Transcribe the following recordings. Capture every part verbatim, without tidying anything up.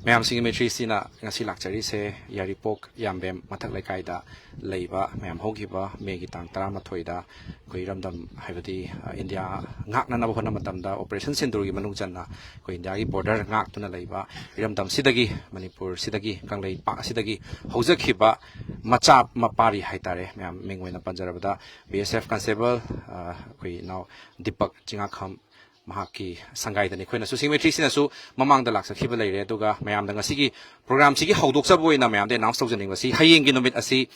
ꯃꯌꯥꯝꯁꯤꯒꯤ ꯃꯩꯇ꯭ꯔꯤꯁꯤꯅ ꯉꯁꯤ ꯂꯥꯛꯆꯔꯤꯁꯦ ꯌꯥꯏꯔꯤꯄꯣꯛ ꯌꯥꯝꯕꯦꯝ ꯃꯊꯛ ꯂꯩꯀꯥꯏꯗ ꯂꯩꯕ ꯃꯌꯥꯝ ꯍꯧꯈꯤꯕ ꯃꯦꯒꯤ ꯇꯥꯡ ꯇꯔꯥꯃꯥꯊꯣꯏꯗ ꯑꯩꯈꯣꯏ ꯏꯔꯝꯗꯝ, ꯍꯥꯏꯕꯗꯤ, ꯑ, ꯏꯟꯗꯤꯌꯥ ꯉꯥꯛꯅꯅꯕ ꯍꯣꯠꯅꯕ ꯃꯇꯝꯗ ꯑꯣꯄꯔꯦꯁꯟ ꯁꯤꯟꯗꯨꯔꯒꯤ ꯃꯅꯨꯡ ꯆꯟꯅ ꯑꯩꯈꯣꯏ ꯏꯟꯗꯤꯌꯥꯒꯤ ꯕꯣꯔꯗꯔ ꯉꯥꯛꯇꯨꯅ ꯂꯩꯕ ꯏꯔꯝꯗꯝꯁꯤꯗꯒꯤ, ꯃꯅꯤꯄꯨꯔꯁꯤꯗꯒꯤ, ꯀꯪꯂꯩꯄꯥꯛ ꯑꯁꯤꯗꯒꯤ ꯍꯧꯖꯈꯤꯕ ꯃꯆꯥ ꯃꯄꯥꯔꯤ ꯍꯥꯏꯇꯥꯔꯦ, ꯃꯌꯥꯝ ꯃꯤꯡ ꯑꯣꯏꯅ ꯄꯟꯖꯔꯕꯗ, ꯕꯤ ꯑꯦꯁ ꯑꯦꯐ ꯀꯟꯁꯇꯦꯕꯜ, ꯑ, ꯑꯩꯈꯣꯏ ꯏꯅꯥꯎ ꯗꯤꯄꯛ ꯆꯤꯡꯉꯥꯈꯝ, ꯃꯍꯥꯛꯀꯤ ꯁꯪꯒꯥꯏꯗꯅꯤ꯫ ꯑꯩꯈꯣꯏꯅꯁꯨ ꯁꯤꯡ ꯃꯩꯇ꯭ꯔꯤꯁꯤꯅꯁꯨ ꯃꯃꯥꯡꯗ ꯂꯥꯛꯆꯈꯤꯕ ꯂꯩꯔꯦ, ꯑꯗꯨꯒ ꯃꯌꯥꯝꯗ ꯉꯁꯤꯒꯤ ꯄ꯭ꯔꯣꯒ꯭ꯔꯥꯝꯁꯤꯒꯤ ꯍꯧꯗꯣꯛꯆꯕ ꯑꯣꯏꯅ ꯃꯌꯥꯝꯗ ꯑꯦꯅꯥꯎꯟꯁ ꯇꯧꯖꯅꯤꯡꯕꯁꯤ, ꯍꯌꯦꯡꯒꯤ ꯅꯨꯃꯤꯠ ꯑꯁꯤ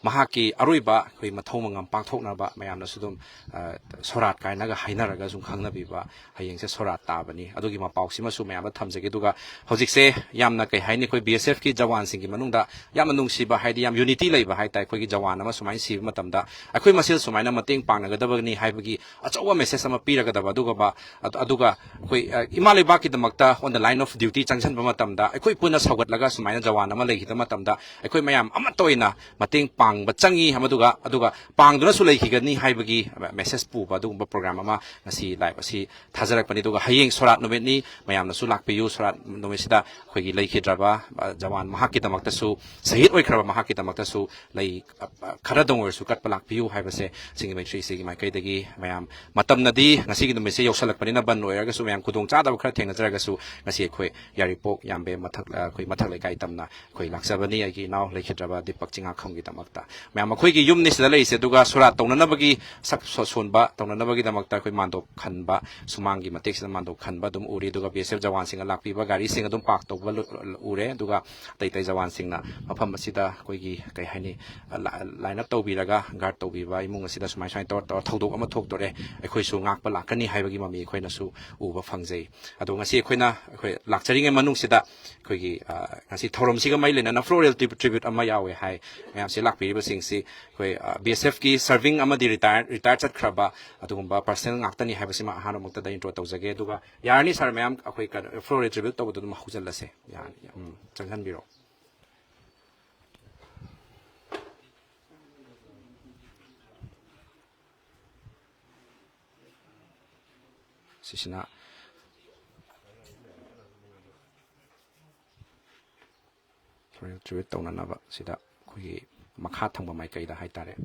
ꯃꯍꯥꯛꯀꯤ ꯑꯔꯣꯏꯕ ꯑꯩꯈꯣꯏ ꯃꯊꯧ ꯃꯉꯝ ꯄꯥꯡꯊꯣꯛꯅꯕ ꯃꯌꯥꯝꯅꯁꯨ ꯑꯗꯨꯝ, ꯑ, ꯁꯣꯔꯥꯠ ꯀꯥꯏꯅꯒ ꯍꯥꯏꯅꯔꯒ ꯁꯨꯝ ꯈꯪꯅꯕꯤꯕ, ꯍꯌꯦꯡꯁꯦ ꯁꯣꯔꯥꯠ ꯇꯥꯕꯅꯤ꯫ ꯑꯗꯨꯒꯤ ꯃꯄꯥꯎꯁꯤꯃꯁꯨ ꯃꯌꯥꯝꯗ ꯊꯝꯖꯒꯦ꯫ ꯑꯗꯨꯒ ꯍꯧꯖꯤꯛꯁꯦ ꯌꯥꯝꯅ, ꯀꯩ ꯍꯥꯏꯅꯤ, ꯑꯩꯈꯣꯏ ꯕꯤ ꯑꯦꯁ ꯑꯦꯐꯀꯤ ꯖꯋꯥꯟꯁꯤꯡꯒꯤ ꯃꯅꯨꯡꯗ ꯌꯥꯝꯅ ꯅꯨꯡꯁꯤꯕ, ꯍꯥꯏꯗꯤ ꯌꯥꯝ ꯌꯨꯅꯤꯇꯤ ꯂꯩꯕ ꯍꯥꯏꯇꯥꯔꯦ, ꯑꯩꯈꯣꯏꯒꯤ ꯖꯋꯥꯟ ꯑꯃ ꯁꯨꯃꯥꯏꯅ ꯁꯤꯕ ꯃꯇꯝꯗ ꯑꯩꯈꯣꯏ ꯃꯁꯦꯜ ꯁꯨꯃꯥꯏꯅ ꯃꯇꯦꯡ ꯄꯥꯡꯅꯒꯗꯕꯅꯤ ꯍꯥꯏꯕꯒꯤ ꯑꯆꯧꯕ ꯃꯦꯁꯦꯖ ꯑꯃ ꯄꯤꯔꯒꯗꯕ꯫ ꯑꯗꯨꯒꯨꯝꯕ, ꯑꯗꯨ-, ꯑꯗꯨꯒ ꯑꯩꯈꯣꯏ, ꯑ, ꯏꯃꯥ ꯂꯩꯕꯥꯛꯀꯤꯗꯃꯛꯇ on the line of duty ꯆꯪꯁꯤꯟꯕ ꯃꯇꯝꯗ ꯑꯩꯈꯣꯏ ꯄꯨꯟꯅ ꯁꯧꯒꯠꯂꯒ ꯁꯨꯃꯥꯏꯅ ꯖꯋꯥꯟ ꯑꯃ ꯂꯩꯈꯤꯕ ꯃꯇꯝꯗ ꯑꯩꯈꯣꯏ ꯃꯌꯥꯝ ꯑꯃꯠꯇ ꯑꯣꯏꯅ ꯃꯇꯦꯡ ꯄꯥꯡꯕ ꯆꯪꯉꯤ, ꯑꯗꯨꯒ, ꯑꯗꯨꯒ ꯄꯥꯡꯗꯨꯅꯁꯨ ꯂꯩꯈꯤꯒꯅꯤ ꯍꯥꯏꯕꯒꯤ ꯃꯦꯁꯦꯖ ꯄꯨꯕ ꯑꯗꯨꯒꯨꯝꯕ ꯄ꯭ꯔꯣꯒ꯭ꯔꯥꯝ ꯑꯃ ꯉꯁꯤ ꯂꯥꯏꯞ ꯑꯁꯤ ꯊꯥꯖꯔꯛꯄꯅꯤ꯫ ꯑꯗꯨꯒ ꯍꯌꯦꯡ ꯁꯣꯔꯥꯠ ꯅꯨꯃꯤꯠꯅꯤ, ꯃꯌꯥꯝꯅꯁꯨ ꯂꯥꯛꯄꯤꯌꯨ꯫ ꯁꯣꯔꯥꯠ ꯅꯨꯃꯤꯠꯁꯤꯗ ꯑꯩꯈꯣꯏꯒꯤ ꯂꯩꯈꯤꯗ꯭ꯔꯕ, ꯑ, ꯖꯋꯥꯟ ꯃꯍꯥꯛꯀꯤꯗꯃꯛꯇꯁꯨ, ꯁꯍꯤꯗ ꯑꯣꯏꯈ꯭ꯔꯕ ꯃꯍꯥꯛꯀꯤꯗꯃꯛꯇꯁꯨ ꯂꯩ, ꯑ, ꯑ, ꯈꯔꯗꯪ ꯑꯣꯏꯔꯁꯨ ꯀꯠꯄ ꯂꯥꯛꯄꯤꯌꯨ ꯍꯥꯏꯕꯁꯦ ꯁꯤꯡ ꯃꯩꯇ꯭ꯔꯤ ꯏꯆꯦꯒꯤ ꯃꯥꯏꯀꯩꯗꯒꯤ ꯃꯌꯥꯝ, ꯃꯇꯝꯅꯗꯤ ꯉꯁꯤꯒꯤ ꯅꯨꯃꯤꯠꯁꯦ ꯌꯧꯁꯜꯂꯛꯄꯅꯤꯅ ꯕꯟ ꯑꯣꯏꯔꯒꯁꯨ ꯃꯌꯥꯝ ꯈꯨꯗꯣꯡ ꯆꯥꯗꯕ ꯈꯔ ꯊꯦꯡꯅꯖꯔꯒꯁꯨ ꯉꯁꯤ ꯑꯩꯈꯣꯏ ꯌꯥꯏꯔꯤꯄꯣꯛ ꯌꯥꯝꯕꯦꯝ ꯃꯊꯛ, ꯑ, ꯑꯩꯈꯣꯏ ꯃꯊꯛ ꯂꯩꯀꯥꯏ ꯇꯝꯅ ꯑꯩꯈꯣꯏ ꯂꯥꯛꯆꯕꯅꯤ, ꯑꯩꯒꯤ ꯏꯅꯥꯎ ꯂꯩꯈꯤꯗ꯭ꯔꯕ ꯗꯤꯄꯛ ꯆꯤꯡꯉꯥꯈꯝꯒꯤꯗꯃꯛꯇ꯫ ꯃꯌꯥꯝ ꯑꯩꯈꯣꯏꯒꯤ ꯌꯨꯝꯅꯤ ꯁꯤꯗ ꯂꯩꯔꯤꯁꯦ, ꯑꯗꯨꯒ ꯁꯣꯔꯥꯠ ꯇꯧꯅꯅꯕꯒꯤ ꯁꯛ ꯁꯣ-, ꯁꯣꯟꯕ ꯇꯧꯅꯅꯕꯒꯤꯗꯃꯛꯇ ꯑꯩꯈꯣꯏ ꯃꯥꯟꯗꯣꯞ ꯈꯟꯕ, ꯁꯨꯃꯥꯡꯒꯤ ꯃꯇꯦꯛꯁꯤꯗ ꯃꯥꯟꯗꯣꯞ ꯈꯟꯕ ꯑꯗꯨꯝ ꯎꯔꯤ꯫ ꯑꯗꯨꯒ ꯕꯤ ꯑꯦꯁ ꯑꯦꯐ ꯖꯋꯥꯟꯁꯤꯡꯅ ꯂꯥꯛꯄꯤꯕ ꯒꯥꯔꯤꯁꯤꯡ ꯑꯗꯨꯝ ꯄꯥꯔꯛ ꯇꯧꯕ ꯂꯨ-, ꯎꯔꯦ꯫ ꯑꯗꯨꯒ ꯑꯇꯩ ꯑꯇꯩ ꯖꯋꯥꯟꯁꯤꯡꯅ ꯃꯐꯝ ꯑꯁꯤꯗ ꯑꯩꯈꯣꯏꯒꯤ, ꯀꯩ ꯍꯥꯏꯅꯤ, ꯂꯥ-, ꯂꯥꯏꯟ ꯑꯞ ꯇꯧꯕꯤꯔꯒ ꯒꯥꯔꯗ ꯇꯧꯕꯤꯕ, ꯏꯃꯨꯡ ꯑꯁꯤꯗ ꯁꯨꯃꯥꯏ ꯁꯨꯃꯥꯏꯅ ꯇꯧꯔ ꯇꯧꯔ ꯊꯧꯗꯣꯛ ꯑꯃ ꯊꯣꯛꯇꯣꯔꯦ, ꯑꯩꯈꯣꯏꯁꯨ ꯉꯥꯛꯄ ꯂꯥꯛꯀꯅꯤ ꯍꯥꯏꯕꯒꯤ ꯃꯃꯤ ꯑꯩꯈꯣꯏꯅꯁꯨ ꯎꯕ ꯐꯪꯖꯩ꯫ ꯑꯗꯣ ꯉꯁꯤ ꯑꯩꯈꯣꯏꯅ, ꯑꯩꯈꯣꯏ ꯂꯥꯛꯆꯔꯤꯉꯩ ꯃꯅꯨꯡꯁꯤꯗ ꯑꯩꯈꯣꯏꯒꯤ, ꯑ, ꯉꯁꯤ ꯊꯧꯔꯝꯁꯤꯒ ꯃꯔꯤ ꯂꯩꯅꯅ ꯐ꯭ꯂꯣꯔꯦꯜ ꯇ꯭ꯔꯤꯕ꯭ꯌꯨꯠ ꯑꯃ ꯌꯥꯎꯋꯦ ꯍꯥꯏ꯫ ꯃꯌꯥꯝꯁꯤ ꯂꯥꯛꯄꯤꯔꯤꯕꯁꯤꯡꯁꯤ ꯑꯩꯈꯣꯏ, ꯑ, ꯕꯤ ꯑꯦꯁ ꯑꯦꯐꯀꯤ ꯁꯔꯚꯤꯡ ꯑꯃꯗꯤ ꯔꯤꯇꯥꯌꯔ, ꯔꯤꯇꯥꯌꯔ ꯆꯠꯈ꯭ꯔꯕ ꯑꯗꯨꯒꯨꯝꯕ ꯄꯔꯁꯅꯦꯜ ꯉꯥꯛꯇꯅꯤ ꯍꯥꯏꯕꯁꯤꯃ ꯑꯍꯥꯟꯕꯃꯛꯇꯗ ꯏꯟꯇ꯭ꯔꯣ ꯇꯧꯖꯒꯦ꯫ ꯑꯗꯨꯒ ꯌꯥꯔꯅꯤ ꯁꯥꯔ, ꯃꯌꯥꯝ ꯑꯩꯈꯣꯏ ꯀꯩꯅꯣ, ꯐ꯭ꯂꯣꯔꯦꯜ ꯇ꯭ꯔꯤꯕ꯭ꯌꯨꯠ ꯇꯧꯕꯗꯣ ꯑꯗꯨꯝ ꯍꯧꯖꯤꯜꯂꯁꯦ꯫ ꯌꯥꯔꯅꯤ, ꯎꯝ, ꯆꯪꯁꯤꯟꯕꯤꯔꯣ꯫ ꯁꯤꯁꯤꯅ Floral tribute ꯇꯧꯅꯅꯕ ꯁꯤꯗ ꯑꯩꯈꯣꯏꯒꯤ ꯃꯈꯥ ꯊꯪꯕ ꯃꯥꯏꯀꯩꯗ ꯍꯥꯏꯇꯥꯔꯦ꯫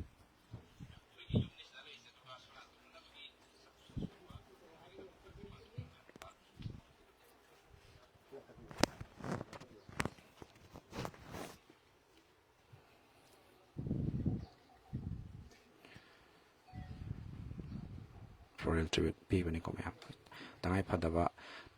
Floral tribute ꯄꯤꯕꯅꯤꯀꯣ ꯃꯌꯥꯝ꯫ ꯇꯉꯥꯏ ꯐꯗꯕ,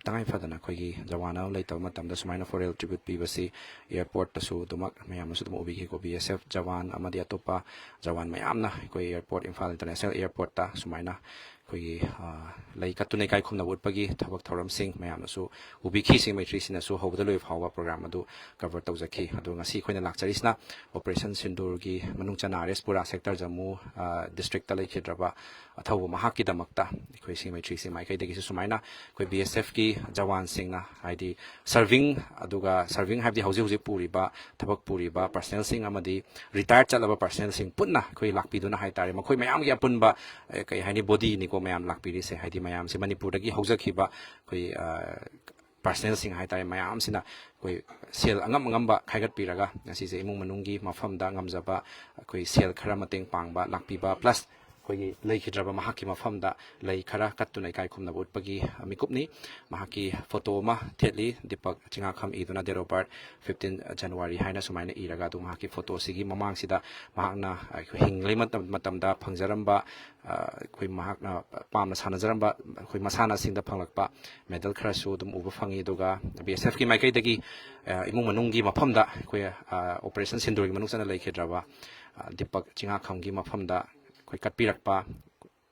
ꯇꯉꯥꯏ ꯐꯗꯅ ꯑꯩꯈꯣꯏꯒꯤ ꯖꯋꯥꯟ ꯑꯃ ꯂꯩꯇꯕ ꯃꯇꯝꯗ ꯁꯨꯃꯥꯏꯅ floral tribute ꯄꯤꯕꯁꯤ airport ꯇꯁꯨ ꯑꯗꯨꯃꯛ ꯃꯌꯥꯝꯅꯁꯨ ꯑꯗꯨꯝ ꯎꯕꯤꯈꯤꯀꯣ꯫ B S F ꯖꯋꯥꯟ ꯑꯃꯗꯤ ꯑꯇꯣꯞꯄ ꯖꯋꯥꯟ ꯃꯌꯥꯝꯅ ꯑꯩꯈꯣꯏ airport, ꯏꯝꯐꯥꯜ International Airport ꯇ ꯁꯨꯃꯥꯏꯅ ꯑꯩꯈꯣꯏꯒꯤ, ꯑ, ꯂꯩ ꯀꯠꯇꯨꯅ ꯏꯀꯥꯏ ꯈꯨꯝꯅꯕ ꯎꯠꯄꯒꯤ ꯊꯕꯛ ꯊꯧꯔꯝꯁꯤꯡ ꯃꯌꯥꯝꯅꯁꯨ ꯎꯕꯤꯈꯤ꯫ ꯁꯤꯡ ꯃꯩꯇ꯭ꯔꯤꯁꯤꯡꯅꯁꯨ ꯍꯧꯕꯗ ꯂꯣꯏꯕ ꯐꯥꯎꯕ program ꯑꯗꯨ cover ꯇꯧꯖꯈꯤ꯫ ꯑꯗꯣ ꯉꯁꯤ ꯑꯩꯈꯣꯏꯅ ꯂꯥꯛꯆꯔꯤꯁꯤꯅ Operation ꯁꯤꯟꯗꯨꯔꯒꯤ ꯃꯅꯨꯡ ꯆꯟꯅ ꯑꯥꯔ ꯑꯦꯁ ꯄꯨꯔꯥ sector ꯖꯝꯃꯨ, ꯑ, district ꯇ ꯂꯩꯈꯤꯗ꯭ꯔꯕ ꯑꯊꯧꯕ ꯃꯍꯥꯛꯀꯤꯗꯃꯛꯇ ꯑꯩꯈꯣꯏ ꯁꯤꯡ ꯃꯩꯇ꯭ꯔꯤꯁꯤꯡ ꯃꯥꯏꯀꯩꯗꯒꯤꯁꯨ ꯁꯨꯃꯥꯏꯅ ꯑꯩꯈꯣꯏ B S F ꯀꯤ ꯖꯋꯥꯟꯁꯤꯡꯅ, ꯍꯥꯏꯗꯤ serving, ꯑꯗꯨꯒ serving ꯍꯥꯏꯕꯗꯤ ꯍꯧꯖꯤꯛ ꯍꯧꯖꯤꯛ ꯄꯨꯔꯤꯕ, ꯊꯕꯛ ꯄꯨꯔꯤꯕ personnel ꯁꯤꯡ ꯑꯃꯗꯤ retired ꯆꯠꯂꯕ personnel ꯁꯤꯡ ꯄꯨꯟꯅ ꯑꯩꯈꯣꯏ ꯂꯥꯛꯄꯤꯗꯨꯅ ꯍꯥꯏꯇꯥꯔꯦ, ꯃꯈꯣꯏ ꯃꯌꯥꯝꯒꯤ ꯑꯄꯨꯟꯕ, ꯑꯦ, ꯀꯩ ꯍꯥꯏꯅꯤ, body ꯅꯤꯀꯣ ꯃꯌꯥꯝ ꯂꯥꯛꯄꯤꯔꯤꯁꯦ꯫ ꯍꯥꯏꯗꯤ ꯃꯌꯥꯝꯁꯦ ꯃꯅꯤꯄꯨꯔꯗꯒꯤ ꯍꯧꯖꯈꯤꯕ ꯑꯩꯈꯣꯏ, ꯑ, personnel ꯁꯤꯡ ꯍꯥꯏꯇꯥꯔꯦ, ꯃꯌꯥꯝꯁꯤꯅ ꯑꯩꯈꯣꯏ ꯁꯦꯜ ꯑꯉꯝ ꯑꯉꯝꯕ ꯈꯥꯏꯒꯠꯄꯤꯔꯒ ꯉꯁꯤꯁꯦ ꯏꯃꯨꯡ ꯃꯅꯨꯡꯒꯤ ꯃꯐꯝꯗ ꯉꯝꯖꯕ ꯑꯩꯈꯣꯏ ꯁꯦꯜ ꯈꯔ ꯃꯇꯦꯡ ꯄꯥꯡꯕ ꯂꯥꯛꯄꯤꯕ, plus ꯑꯩꯈꯣꯏꯒꯤ ꯂꯩꯈꯤꯗ꯭ꯔꯕ ꯃꯍꯥꯛꯀꯤ ꯃꯐꯝꯗ ꯂꯩ ꯈꯔ ꯀꯠꯇꯨꯅ ꯏꯀꯥꯏ ꯈꯨꯝꯅꯕ ꯎꯠꯄꯒꯤ ꯃꯤꯀꯨꯞꯅꯤ꯫ ꯃꯍꯥꯛꯀꯤ photo ꯑꯃ ꯊꯦꯠꯂꯤ, Deepak Chingakham ꯏꯗꯨꯅ, date of birth fifteen January ꯍꯥꯏꯅ ꯁꯨꯃꯥꯏꯅ ꯏꯔꯒ꯫ ꯑꯗꯨ ꯃꯍꯥꯛꯀꯤ photo ꯁꯤꯒꯤ ꯃꯃꯥꯡꯁꯤꯗ ꯃꯍꯥꯛꯅ ꯑꯩꯈꯣꯏ ꯍꯤꯡꯂꯤꯉꯩ ꯃꯇꯝ-, ꯃꯇꯝꯗ ꯐꯪꯖꯔꯝꯕ, ꯑ, ꯑꯩꯈꯣꯏ ꯃꯍꯥꯛꯅ ꯄꯥꯝꯅ ꯁꯥꯟꯅꯖꯔꯝꯕ ꯑꯩꯈꯣꯏ ꯃꯁꯥꯟꯅꯁꯤꯡꯗ ꯐꯪꯂꯛꯄ medal ꯈꯔꯁꯨ ꯑꯗꯨꯝ ꯎꯕ ꯐꯪꯉꯤ꯫ ꯑꯗꯨꯒ B S F ꯀꯤ ꯃꯥꯏꯀꯩꯗꯒꯤ, ꯑ, ꯏꯃꯨꯡ ꯃꯅꯨꯡꯒꯤ ꯃꯐꯝꯗ ꯑꯩꯈꯣꯏ, ꯑ, Operation ꯁꯤꯟꯗꯨꯔꯒꯤ ꯃꯅꯨꯡ ꯆꯟꯅ ꯂꯩꯈꯤꯗ꯭ꯔꯕ, ꯑ, ꯗꯤꯄꯛ ꯆꯤꯡꯉꯥꯈꯝꯒꯤ ꯃꯐꯝꯗ ꯑꯩꯈꯣꯏ ꯀꯠꯄꯤꯔꯛꯄ,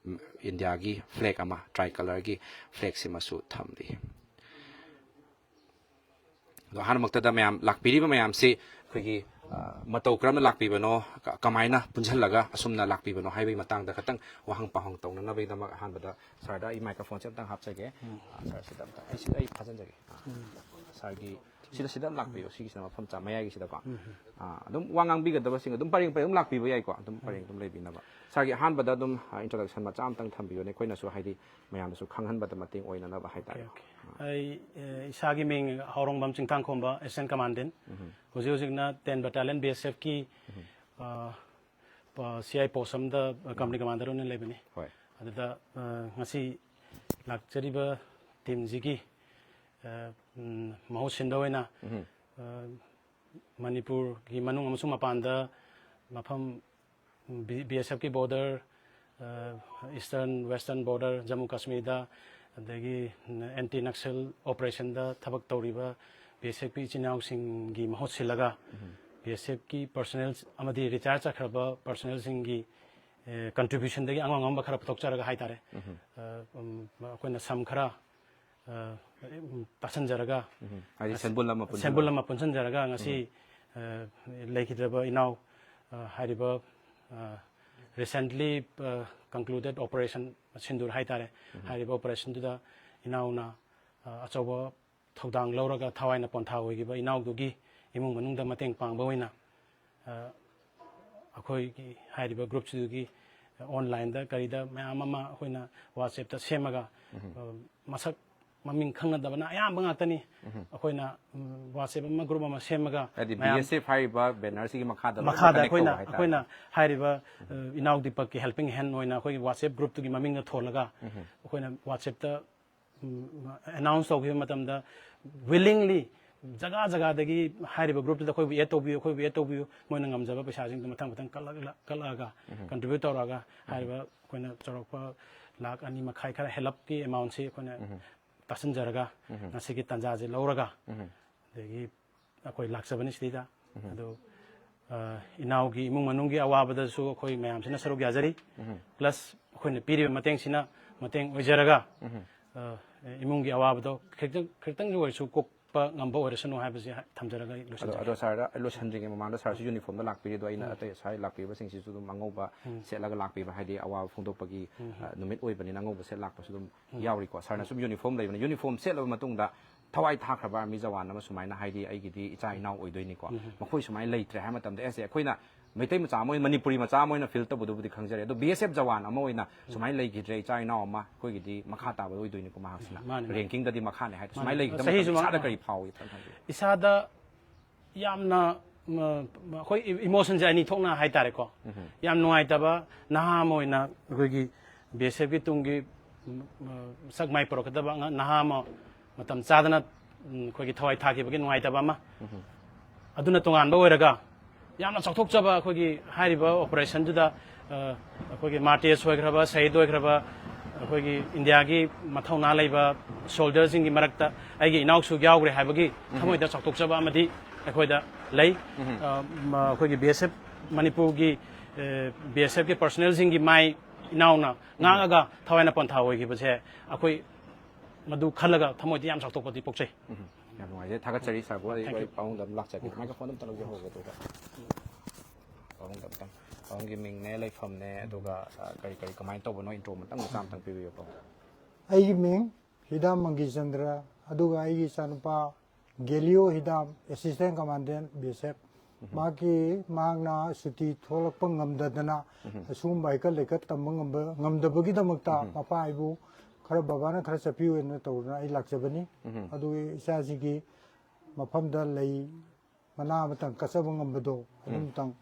ꯎꯝ, ꯏꯟꯗꯤꯌꯥꯒꯤ flag ꯑꯃ, tricolor ꯒꯤ flag ꯁꯤꯃꯁꯨ ꯊꯝꯂꯤ꯫ ꯑꯗꯣ ꯑꯍꯥꯟꯕꯃꯛꯇꯗ ꯃꯌꯥꯝ ꯂꯥꯛꯄꯤꯔꯤꯕ ꯃꯌꯥꯝꯁꯤ ꯑꯩꯈꯣꯏꯒꯤ, ꯑ, ꯃꯇꯧ ꯀꯔꯝꯅ ꯂꯥꯛꯄꯤꯕꯅꯣ, ꯀ-, ꯀꯃꯥꯏꯅ ꯄꯨꯟꯁꯤꯜꯂꯒ ꯑꯁꯨꯝꯅ ꯂꯥꯛꯄꯤꯕꯅꯣ ꯍꯥꯏꯕꯒꯤ ꯃꯇꯥꯡꯗ ꯈꯇꯪ ꯋꯥꯍꯪ ꯄꯥꯎꯍꯪ ꯇꯧꯅꯅꯕꯒꯤꯗꯃꯛ ꯑꯍꯥꯟꯕꯗ sir ꯗ ꯑꯩ microphone ꯁꯦ ꯑꯝꯇꯪ ꯍꯥꯞꯆꯒꯦ꯫ ꯎꯝ꯫ ꯑ, sir ꯁꯤꯗ ꯑꯝꯇꯪ, ꯑꯩ ꯁꯤ-, ꯑꯩ ꯐꯥꯖꯤꯟꯖꯒꯦ꯫ ꯑ꯫ ꯎꯝ꯫ ꯁꯥꯔꯒꯤ ꯁꯤꯗ ꯁꯤꯗ ꯂꯥꯛꯄꯤꯌꯣ, ꯁꯤꯒꯤꯁꯤꯅ ꯃꯐꯝ ꯆꯥ ꯃꯌꯥꯏꯒꯤꯁꯤꯗꯀꯣ꯫ ꯑꯥ, ꯑꯗꯨꯝ ꯋꯥ ꯉꯥꯡꯕꯤꯒꯗꯕꯁꯤꯡ ꯑꯗꯨꯝ ꯄꯔꯦꯡ ꯄꯔꯦꯡ ꯑꯗꯨꯝ ꯂꯥꯛꯄꯤꯕ ꯌꯥꯏꯀꯣ, ꯑꯗꯨꯝ ꯄꯔꯦꯡ ꯑꯗꯨꯝ ꯂꯩꯕꯤꯅꯕ꯫ ꯁꯥꯔꯒꯤ ꯑꯍꯥꯟꯕꯗ ꯑꯗꯨꯝ, ꯑꯥ, introduction ꯃꯆꯥ ꯑꯃꯇꯪ ꯊꯝꯕꯤꯌꯨꯅꯦ, ꯑꯩꯈꯣꯏꯅꯁꯨ ꯍꯥꯏꯗꯤ ꯃꯌꯥꯝꯅꯁꯨ ꯈꯪꯍꯟꯕꯗ ꯃꯇꯦꯡ ꯑꯣꯏꯅꯅꯕ ꯍꯥꯏꯇꯥꯔꯦ꯫ Okay, okay. ꯑꯩ, ꯑꯦ, ꯏꯁꯥꯒꯤ ꯃꯤꯡ ꯍꯥꯎꯔꯣꯡꯕꯝ ꯆꯤꯡꯊꯥꯡꯈꯣꯝꯕ, assistant commandant꯫ ꯍꯧꯖꯤꯛ ꯍꯧꯖꯤꯛꯅ ten battalion B S F ꯀꯤ, ꯑ, ꯄ-, C I post ꯑꯃꯗ, ꯑ, company commander ꯑꯣꯏꯅ ꯂꯩꯕꯅꯤ꯫ ꯍꯣꯏ꯫ ꯑꯗꯨꯗ, ꯑ, ꯉꯁꯤ ꯂꯥꯛꯆꯔꯤꯕ team ꯁꯤꯒꯤ, ꯑ, ꯎꯝ, ꯃꯍꯨꯠ ꯁꯤꯟꯕ ꯑꯣꯏꯅ, ꯑ, ꯃꯅꯤꯄꯨꯔꯒꯤ ꯃꯅꯨꯡ ꯑꯃꯁꯨꯡ ꯃꯄꯥꯟꯗ ꯃꯐꯝ, ꯕꯤ-, B S F ꯀꯤ border, ꯑ, eastern, western border, ꯖꯝꯃꯨ ꯀꯥꯁꯃꯤꯔꯗ, ꯑꯗꯒꯤ anti Naxal operation ꯗ ꯊꯕꯛ ꯇꯧꯔꯤꯕ B S F ꯀꯤ ꯏꯆꯤꯟ ꯏꯅꯥꯎꯁꯤꯡꯒꯤ ꯃꯍꯨꯠ ꯁꯤꯜꯂꯒ, B S F ꯀꯤ personnel ꯑꯃꯗꯤ retire ꯆꯠꯈ꯭ꯔꯕ personnel ꯁꯤꯡꯒꯤ, ꯑ, contribution ꯗꯒꯤ ꯑꯉꯝ ꯑꯉꯝꯕ ꯈꯔ ꯄꯨꯊꯣꯛꯆꯔꯒ ꯍꯥꯏꯇꯥꯔꯦ꯫ ꯑ, ꯎꯝ, ꯑꯩꯈꯣꯏꯅ ꯁꯝ ꯈꯔ ꯑ, ꯎꯝ, ꯇꯥꯁꯟꯖꯔꯒ, ꯎꯝ꯫ ꯍꯥꯏꯗꯤ ꯉꯁꯤ ꯁꯦꯟꯕꯨꯜ ꯑꯃ ꯄꯨꯟꯁꯤꯟꯕ꯫ ꯁꯦꯟꯕꯨꯜ ꯑꯃ ꯄꯨꯟꯁꯤꯟꯖꯔꯒ ꯉꯁꯤ, ꯎꯝ꯫ ꯑ, ꯂꯩꯈꯤꯗ꯭ꯔꯕ ꯏꯅꯥꯎ, ꯑ, ꯍꯥꯏꯔꯤꯕ, ꯑ, recently, ꯑ, concluded operation ꯁꯤꯟꯗꯨꯔ ꯍꯥꯏꯇꯥꯔꯦ꯫ ꯎꯝ꯫ ꯍꯥꯏꯔꯤꯕ operation ꯗꯨꯗ ꯏꯅꯥꯎꯅ, ꯑ, ꯑꯆꯧꯕ ꯊꯧꯗꯥꯡ ꯂꯧꯔꯒ ꯊꯋꯥꯏꯅ ꯄꯣꯟꯊꯥ ꯑꯣꯏꯈꯤꯕ ꯏꯅꯥꯎꯗꯨꯒꯤ ꯏꯃꯨꯡ ꯃꯅꯨꯡꯗ ꯃꯇꯦꯡ ꯄꯥꯡꯕ ꯑꯣꯏꯅ, ꯑ, ꯑꯩꯈꯣꯏꯒꯤ ꯍꯥꯏꯔꯤꯕ group ꯁꯤꯗꯒꯤ online ꯗ ꯀꯔꯤꯗ ꯃꯌꯥꯝ ꯑꯃ ꯑꯩꯈꯣꯏꯅ WhatsApp ꯇ ꯁꯦꯝꯃꯒ, ꯎꯝ꯫ ꯑ, ꯃꯁꯛ ꯃꯃꯤꯡ ꯈꯪꯅꯗꯕꯅ ꯑꯌꯥꯝꯕ ꯉꯥꯛꯇꯅꯤ꯫ ꯎꯝ꯫ ꯑꯩꯈꯣꯏꯅ, ꯎꯝ, WhatsApp ꯑꯃ group ꯑꯃ ꯁꯦꯝꯃꯒ ꯍꯥꯏꯗꯤ ꯃꯌꯥꯝ B S F ꯍꯥꯏꯔꯤꯕ banner ꯁꯤꯒꯤ ꯃꯈꯥꯗ ꯂꯣꯏꯅ ꯃꯈꯥꯗ connect ꯑꯩꯈꯣꯏꯅ, ꯇꯧꯕ ꯍꯥꯏꯇꯥꯔꯦ꯫ ꯑꯩꯈꯣꯏꯅ ꯍꯥꯏꯔꯤꯕ, ꯑ, ꯏꯅꯥꯎ ꯗꯤꯄꯛꯀꯤ helping hand ꯑꯣꯏꯅ ꯑꯩꯈꯣꯏꯒꯤ WhatsApp group ꯇꯨꯒꯤ ꯃꯃꯤꯡꯗ ꯊꯣꯜꯂꯒ ꯎꯝ꯫ ꯑꯩꯈꯣꯏꯅ WhatsApp ꯇ ꯎꯝ, announce ꯇꯧꯈꯤꯕ ꯃꯇꯝꯗ willingly ꯖꯒꯥ ꯖꯒꯥꯗꯒꯤ ꯍꯥꯏꯔꯤꯕ group ꯇꯨꯗ ꯑꯩꯈꯣꯏꯕꯨ add ꯇꯧꯕꯤꯌꯨ, ꯑꯩꯈꯣꯏꯕꯨ add ꯇꯧꯕꯤꯌꯨ, ꯃꯣꯏꯅ ꯉꯝꯖꯕ ꯄꯩꯁꯥꯁꯤꯡꯗꯣ ꯃꯊꯪ ꯃꯊꯪ ꯀꯠꯂꯛꯂ-, ꯀꯠꯂꯛꯑꯒ, ꯎꯝ꯫ Contribute ꯇꯧꯔꯛꯑꯒ, ꯎꯝ꯫ ꯍꯥꯏꯔꯤꯕ ꯑꯩꯈꯣꯏꯅ ꯆꯥꯎꯔꯥꯛꯄ ꯂꯥꯈ ꯑꯅꯤ ꯃꯈꯥꯏ ꯈꯔ ꯍꯦꯜꯂꯞꯀꯤ amount ꯁꯤ ꯑꯩꯈꯣꯏꯅ ꯎꯝ꯫ ꯇꯥꯁꯤꯟꯖꯔꯒ, ꯎꯝ꯫ ꯉꯁꯤꯒꯤ ꯇꯥꯟꯖꯥꯁꯦ ꯂꯧꯔꯒ, ꯎꯝ꯫ ꯑꯗꯒꯤ ꯑꯩꯈꯣꯏ ꯂꯥꯛꯆꯕꯅꯤ ꯁꯤꯗꯩꯗ꯫ ꯎꯝ꯫ ꯑꯗꯨ, ꯑ, ꯏꯅꯥꯎꯒꯤ ꯏꯃꯨꯡ ꯃꯅꯨꯡꯒꯤ ꯑꯋꯥꯕꯗꯁꯨ ꯑꯩꯈꯣꯏ ꯃꯌꯥꯝꯁꯤꯅ ꯁꯔꯨꯛ ꯌꯥꯖꯔꯤ꯫ ꯎꯝ꯫ Plus ꯑꯩꯈꯣꯏꯅ ꯄꯤꯔꯤꯕ ꯃꯇꯦꯡꯁꯤꯅ ꯃꯇꯦꯡ ꯑꯣꯏꯖꯔꯒ, ꯎꯝ꯫ ꯑ, ꯏꯃꯨꯡꯒꯤ ꯑꯋꯥꯕꯗꯣ ꯈꯤꯇꯪ, ꯈꯤꯇꯪꯗ ꯑꯣꯏꯔꯁꯨ ꯀꯣꯛꯄ ꯉꯝꯕ ꯑꯣꯏꯔꯁꯅꯨ ꯍꯥꯏꯕꯁꯤ ꯍꯥꯏ-, ꯊꯝꯖꯔꯒ ꯑꯩ ꯑꯗꯣ, ꯂꯣꯏꯁꯤꯟꯖꯔꯒꯦ꯫ ꯑꯗꯣ ꯁꯥꯔꯗ ꯑꯩ ꯂꯣꯏꯁꯤꯟꯗ꯭ꯔꯤꯉꯩ ꯃꯃꯥꯡꯗ ꯁꯥꯔꯁꯨ uniform ꯗ ꯂꯥꯛꯄꯤꯔꯤ, ꯑꯗꯣ ꯑꯩꯅ ꯎꯝ꯫ ꯑꯇꯩ ꯁꯥꯔ ꯂꯥꯛꯄꯤꯕꯁꯤꯡꯁꯤꯁꯨ ꯑꯗꯨꯝ ꯑꯉꯧꯕ ꯎꯝ꯫ ꯁꯦꯠꯂꯒ ꯂꯥꯛꯄꯤꯕ, ꯍꯥꯏꯗꯤ ꯑꯋꯥꯕ ꯐꯣꯡꯗꯣꯛꯄꯒꯤ, ꯎꯝ꯫ ꯑ, ꯅꯨꯃꯤꯠ ꯑꯣꯏꯕꯅꯤꯅ ꯑꯉꯧꯕ ꯁꯦꯠ ꯂꯥꯛꯄꯁꯨ ꯑꯗꯨꯝ ꯎꯝ꯫ ꯌꯥꯎꯔꯤꯀꯣ꯫ ꯁꯥꯔꯅ ꯎꯝ꯫ ꯁꯨꯝ uniform ꯂꯩꯕꯅꯤ, uniform ꯁꯦꯠꯂꯕ ꯃꯇꯨꯡꯗ ꯊꯋꯥꯏ ꯊꯥꯈ꯭ꯔꯕ ꯑꯥꯔꯃꯤ ꯖꯋꯥꯟ ꯑꯃ ꯁꯨꯃꯥꯏꯅ, ꯍꯥꯏꯗꯤ ꯑꯩꯒꯤꯗꯤ ꯏꯆꯥ ꯏꯅꯥꯎ ꯑꯣꯏꯗꯣꯏꯅꯤꯀꯣ, ꯃꯈꯣꯏ ꯁꯨꯃꯥꯏꯅ ꯂꯩꯇ꯭ꯔꯦ ꯍꯥꯏꯕ ꯃꯇꯝꯗ, ꯑꯦꯁ, ꯑꯩꯈꯣꯏꯅ ꯃꯩꯇꯩ ꯃꯆꯥ ꯑꯃ ꯑꯣꯏꯅ, ꯃꯅꯤꯄꯨꯔꯤ ꯃꯆꯥ ꯑꯃ ꯑꯣꯏꯅ ꯐꯤꯜ ꯇꯧꯕꯗꯨꯕꯨꯗꯤ ꯈꯪꯖꯔꯦ, ꯑꯗꯣ ꯕꯤ ꯑꯦꯁ ꯑꯦꯐ ꯖꯋꯥꯟ ꯑꯃ ꯑꯣꯏꯅ ꯁꯨꯃꯥꯏꯅ ꯂꯩꯈꯤꯗ꯭ꯔꯦ ꯏꯆꯥ ꯏꯅꯥꯎ ꯑꯃ, ꯑꯩꯈꯣꯏꯒꯤꯗꯤ ꯃꯈꯥ ꯇꯥꯕ ꯑꯣꯏꯗꯣꯏꯅꯤꯀꯣ ꯃꯍꯥꯛꯁꯤꯅ꯫ ꯃꯥꯅꯦ, ꯃꯥꯅꯦ꯫ ꯔꯦꯡꯀꯤꯡꯗꯗꯤ ꯃꯈꯥꯅꯦ ꯍꯥꯏꯗꯣ꯫ ꯁꯨꯃꯥꯏꯅ ꯃꯥꯅꯦ꯫ ꯂꯩꯈꯤꯗꯕ ꯆꯍꯤꯁꯨ ꯃꯇꯝꯗ ꯏꯁꯥꯗ ꯃꯥꯅꯦ꯫ ꯀꯔꯤ ꯐꯥꯎꯏ ꯈꯤꯇꯪ ꯊꯝꯕꯤꯌꯨ꯫ ꯏꯁꯥꯗ ꯌꯥꯝꯅ, ꯃ, ꯃ, ꯑꯩꯈꯣꯏ ꯏꯃꯣꯁꯟꯁꯦ ꯑꯅꯤ ꯊꯣꯛꯅ ꯍꯥꯏꯇꯥꯔꯦꯀꯣ꯫ ꯌꯥꯝ ꯅꯨꯡꯉꯥꯏꯇꯕ, ꯅꯍꯥ ꯑꯃ ꯑꯣꯏꯅ ꯑꯩꯈꯣꯏꯒꯤ ꯕꯤ ꯑꯦꯁ ꯑꯦꯐꯀꯤ ꯇꯨꯡꯒꯤ, ꯃ, ꯃ, ꯁꯛ ꯃꯥꯏ ꯄꯨꯔꯛꯀꯗꯕ ꯑꯉꯥꯡ, ꯅꯍꯥ ꯑꯃ ꯃꯇꯝ ꯆꯥꯗꯅ, ꯎꯝ, ꯑꯩꯈꯣꯏꯒꯤ ꯊꯋꯥꯏ ꯊꯥꯈꯤꯕꯒꯤ ꯅꯨꯡꯉꯥꯏꯇꯕ ꯑꯃ꯫ ꯑꯗꯨꯅ ꯇꯣꯉꯥꯟꯕ ꯑꯣꯏꯔꯒ, ꯌꯥꯝꯅ ꯆꯥꯎꯊꯣꯛꯆꯕ ꯑꯩꯈꯣꯏꯒꯤ ꯍꯥꯏꯔꯤꯕ ꯑꯣꯄꯔꯦꯁꯟꯗꯨꯗ, ꯑ, ꯑꯩꯈꯣꯏꯒꯤ ꯃꯥꯔꯇꯤꯌꯔꯁ ꯑꯣꯏꯈ꯭ꯔꯕ, ꯁꯍꯤꯗ ꯑꯣꯏꯈ꯭ꯔꯕ ꯑꯩꯈꯣꯏꯒꯤ ꯏꯟꯗꯤꯌꯥꯒꯤ ꯃꯊꯧꯅꯥ ꯂꯩꯕ ꯁꯣꯜꯖꯔꯁꯤꯡꯒꯤ ꯃꯔꯛꯇ ꯑꯩꯒꯤ ꯏꯅꯥꯎꯁꯨ ꯌꯥꯎꯈ꯭ꯔꯦ ꯍꯥꯏꯕꯒꯤ ꯊꯃꯣꯏꯗ ꯆꯥꯎꯊꯣꯛꯆꯕ ꯑꯃꯗꯤ ꯑꯩꯈꯣꯏꯗ ꯂꯩ꯫ ꯑ, ꯃ-, ꯑꯩꯈꯣꯏꯒꯤ ꯕꯤ ꯑꯦꯁ ꯑꯦꯐ ꯃꯅꯤꯄꯨꯔꯒꯤ, ꯑ, ꯕꯤ ꯑꯦꯁ ꯑꯦꯐꯀꯤ ꯄꯔꯁꯣꯅꯦꯜꯁꯤꯡꯒꯤ ꯃꯥꯏ ꯏꯅꯥꯎꯅ ꯉꯥꯡꯉꯒ ꯊꯋꯥꯏꯅ ꯄꯣꯟꯊꯥ ꯑꯣꯏꯈꯤꯕꯁꯦ, ꯑꯩꯈꯣꯏ ꯃꯗꯨ ꯈꯜꯂꯒ ꯊꯃꯣꯏꯗ ꯌꯥꯝ ꯆꯥꯎꯊꯣꯛꯄꯗꯤ ꯄꯣꯛꯆꯩ꯫ ꯌꯥꯝ ꯅꯨꯡꯉꯥꯏꯖꯩ꯫ ꯊꯥꯒꯠꯆꯔꯤ ꯁꯥꯔꯕꯨ꯫ ꯑꯩ Thank you. ꯑꯩ ꯄꯥꯕꯨꯡꯗ ꯑꯗꯨꯝ ꯂꯥꯛꯆꯒꯦ꯫ ꯃꯥꯏꯀ꯭ꯔꯣꯐꯣꯟ ꯑꯝꯇ ꯂꯧꯖꯍꯧꯔꯒꯦ ꯑꯗꯨꯒ꯫ ꯄꯥꯕꯨꯡꯗ ꯑꯝꯇꯪ꯫ ꯄꯥꯕꯨꯡꯒꯤ ꯃꯤꯡꯅꯦ, ꯂꯩꯐꯝꯅꯦ, ꯑꯗꯨꯒ, ꯑ, ꯀꯔꯤ ꯀꯔꯤ ꯀꯃꯥꯏꯅ ꯇꯧꯕꯅꯣ, ꯏꯟꯇ꯭ꯔꯣ ꯑꯃꯇꯪ ꯃꯆꯥ ꯑꯃꯇꯪ ꯄꯤꯕꯤꯌꯨ ꯄꯥꯕꯨꯡ꯫ ꯑꯩꯒꯤ ꯃꯤꯡ ꯍꯤꯗꯥꯝ ꯃꯪꯒꯤꯆꯟꯗ꯭ꯔ, ꯑꯗꯨꯒ ꯑꯩꯒꯤ ꯏꯆꯥꯅꯨꯄꯥ ꯒꯦꯂꯤꯑꯣ ꯍꯤꯗꯥꯝ, ꯑꯦꯁꯤꯁꯇꯦꯟ ꯀꯃꯥꯟꯗꯦꯟ ꯕꯤ ꯑꯦꯁ ꯑꯦꯐ꯫ ꯃꯍꯥꯛꯀꯤ, ꯃꯍꯥꯛꯅ ꯁꯨꯇꯤ ꯊꯣꯛꯂꯛꯄ ꯉꯝꯗꯗꯅ ꯑꯁꯤꯒꯨꯝꯕ ꯍꯩꯀꯠ ꯂꯩꯀꯠ ꯇꯝꯕ ꯉꯝꯕ, ꯉꯝꯗꯕꯒꯤꯗꯃꯛꯇ ꯃꯄꯥ ꯑꯩꯕꯨ ꯈꯔ, ꯕꯕꯥꯅ ꯈꯔ ꯆꯠꯄꯤꯌꯨꯅ ꯇꯧꯗꯅ ꯑꯩ ꯂꯥꯛꯆꯕꯅꯤ꯫ ꯑꯗꯨꯒꯤ ꯏꯆꯥꯁꯤꯒꯤ ꯃꯐꯝꯗ ꯂꯩ ꯃꯅꯥ ꯑꯃꯇꯪ ꯀꯠꯆꯕ ꯉꯝꯕꯗꯣ ꯑꯗꯨꯝꯇꯪ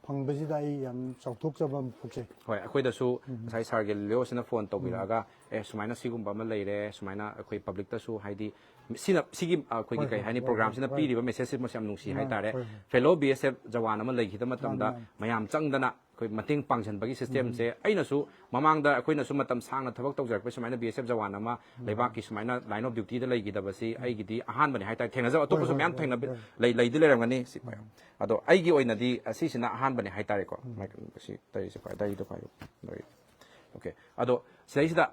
ꯐꯪꯕꯁꯤꯗ ꯑꯩ ꯌꯥꯝ ꯆꯥꯎꯊꯣꯛꯆꯕ ꯑꯃ ꯄꯣꯛꯆꯩ꯫ ꯍꯣꯏ, ꯑꯩꯈꯣꯏꯗꯁꯨ ꯉꯁꯥꯏ ꯁꯥꯔ ꯒꯦꯂꯤꯑꯣꯁꯤꯅ ꯐꯣꯟ ꯇꯧꯕꯤꯔꯛꯑꯒ, "ꯑꯦ, ꯁꯨꯃꯥꯏꯅ ꯁꯤꯒꯨꯝꯕ ꯑꯃ ꯂꯩꯔꯦ, ꯁꯨꯃꯥꯏꯅ ꯑꯩꯈꯣꯏ ꯄꯕ꯭ꯂꯤꯛꯇꯁꯨ", ꯍꯥꯏꯗꯤ ꯁꯤꯅ, ꯁꯤꯒꯤ, ꯑ, ꯑꯩꯈꯣꯏꯒꯤ ꯍꯣꯏ, ꯀꯩ ꯍꯣꯏ, ꯍꯥꯏꯅꯤ, ꯍꯣꯏ, ꯄ꯭ꯔꯣꯒ꯭ꯔꯥꯝꯁꯤꯅ ꯍꯣꯏ, ꯄꯤꯔꯤꯕ ꯃꯦꯁꯦꯖꯁꯤ ꯃꯁꯤ ꯌꯥꯝ ꯅꯨꯡꯁꯤ ꯃꯥꯅꯦ, ꯍꯥꯏꯇꯥꯔꯦ꯫ ꯍꯣꯏ, ꯍꯣꯏ꯫ ꯐꯦꯂꯣ ꯕꯤ ꯑꯦꯁ ꯑꯦꯐ ꯖꯋꯥꯟ ꯑꯃ ꯂꯩꯈꯤꯗ ꯃꯇꯝꯗ ꯃꯥꯅꯦ, ꯃꯥꯅꯦ꯫ ꯃꯌꯥꯝ ꯆꯪꯗꯅ ꯑꯩꯈꯣꯏ ꯃꯇꯦꯡ ꯄꯥꯡꯁꯤꯟꯕꯒꯤ ꯁꯤꯁꯇꯦꯝꯁꯦ ꯑꯩꯅꯁꯨ ꯃꯃꯥꯡꯗ ꯑꯩꯈꯣꯏꯅꯁꯨ ꯃꯇꯝ ꯁꯥꯡꯅ ꯊꯕꯛ ꯇꯧꯖꯔꯛꯄ ꯁꯨꯃꯥꯏꯅ ꯕꯤ ꯑꯦꯁ ꯑꯦꯐ ꯖꯋꯥꯟ ꯑꯃ ꯂꯩꯕꯥꯛꯀꯤ ꯁꯨꯃꯥꯏꯅ ꯂꯥꯏꯟ ꯑꯣꯐ ꯗ꯭ꯌꯨꯇꯤꯗ ꯂꯩꯈꯤꯗꯕꯁꯤ ꯑꯩꯒꯤꯗꯤ ꯑꯍꯥꯟꯕꯅꯤ ꯍꯥꯏꯇꯥꯔꯦ꯫ ꯊꯦꯡꯅꯖꯕ ꯑꯇꯣꯞꯄꯁꯨ ꯍꯣꯏ, ꯃꯌꯥꯝ ꯍꯣꯏ, ꯊꯦꯡꯅꯕ ꯍꯣꯏ꯫ ꯂꯩ, ꯂꯩꯗꯤ ꯂꯩꯔꯝꯒꯅꯤ꯫ ꯁꯤ ꯄꯥꯏꯌꯨ꯫ ꯑꯗꯣ ꯑꯩꯒꯤ ꯑꯣꯏꯅꯗꯤ ꯑꯁꯤꯁꯤꯅ ꯑꯍꯥꯟꯕꯅꯤ ꯍꯥꯏꯇꯥꯔꯦꯀꯣ꯫ ꯃꯥꯏꯛ-, ꯁꯤ ꯇꯔꯤꯁꯦ ꯄꯥꯏꯌꯨ, ꯗꯥꯏꯔꯤꯗꯣ ꯄꯥꯏꯌꯨ꯫ ꯗꯥꯏꯔꯤ꯫ ꯑꯣꯀꯦ꯫ ꯑꯗꯣ ꯁꯤꯗꯩꯁꯤꯗ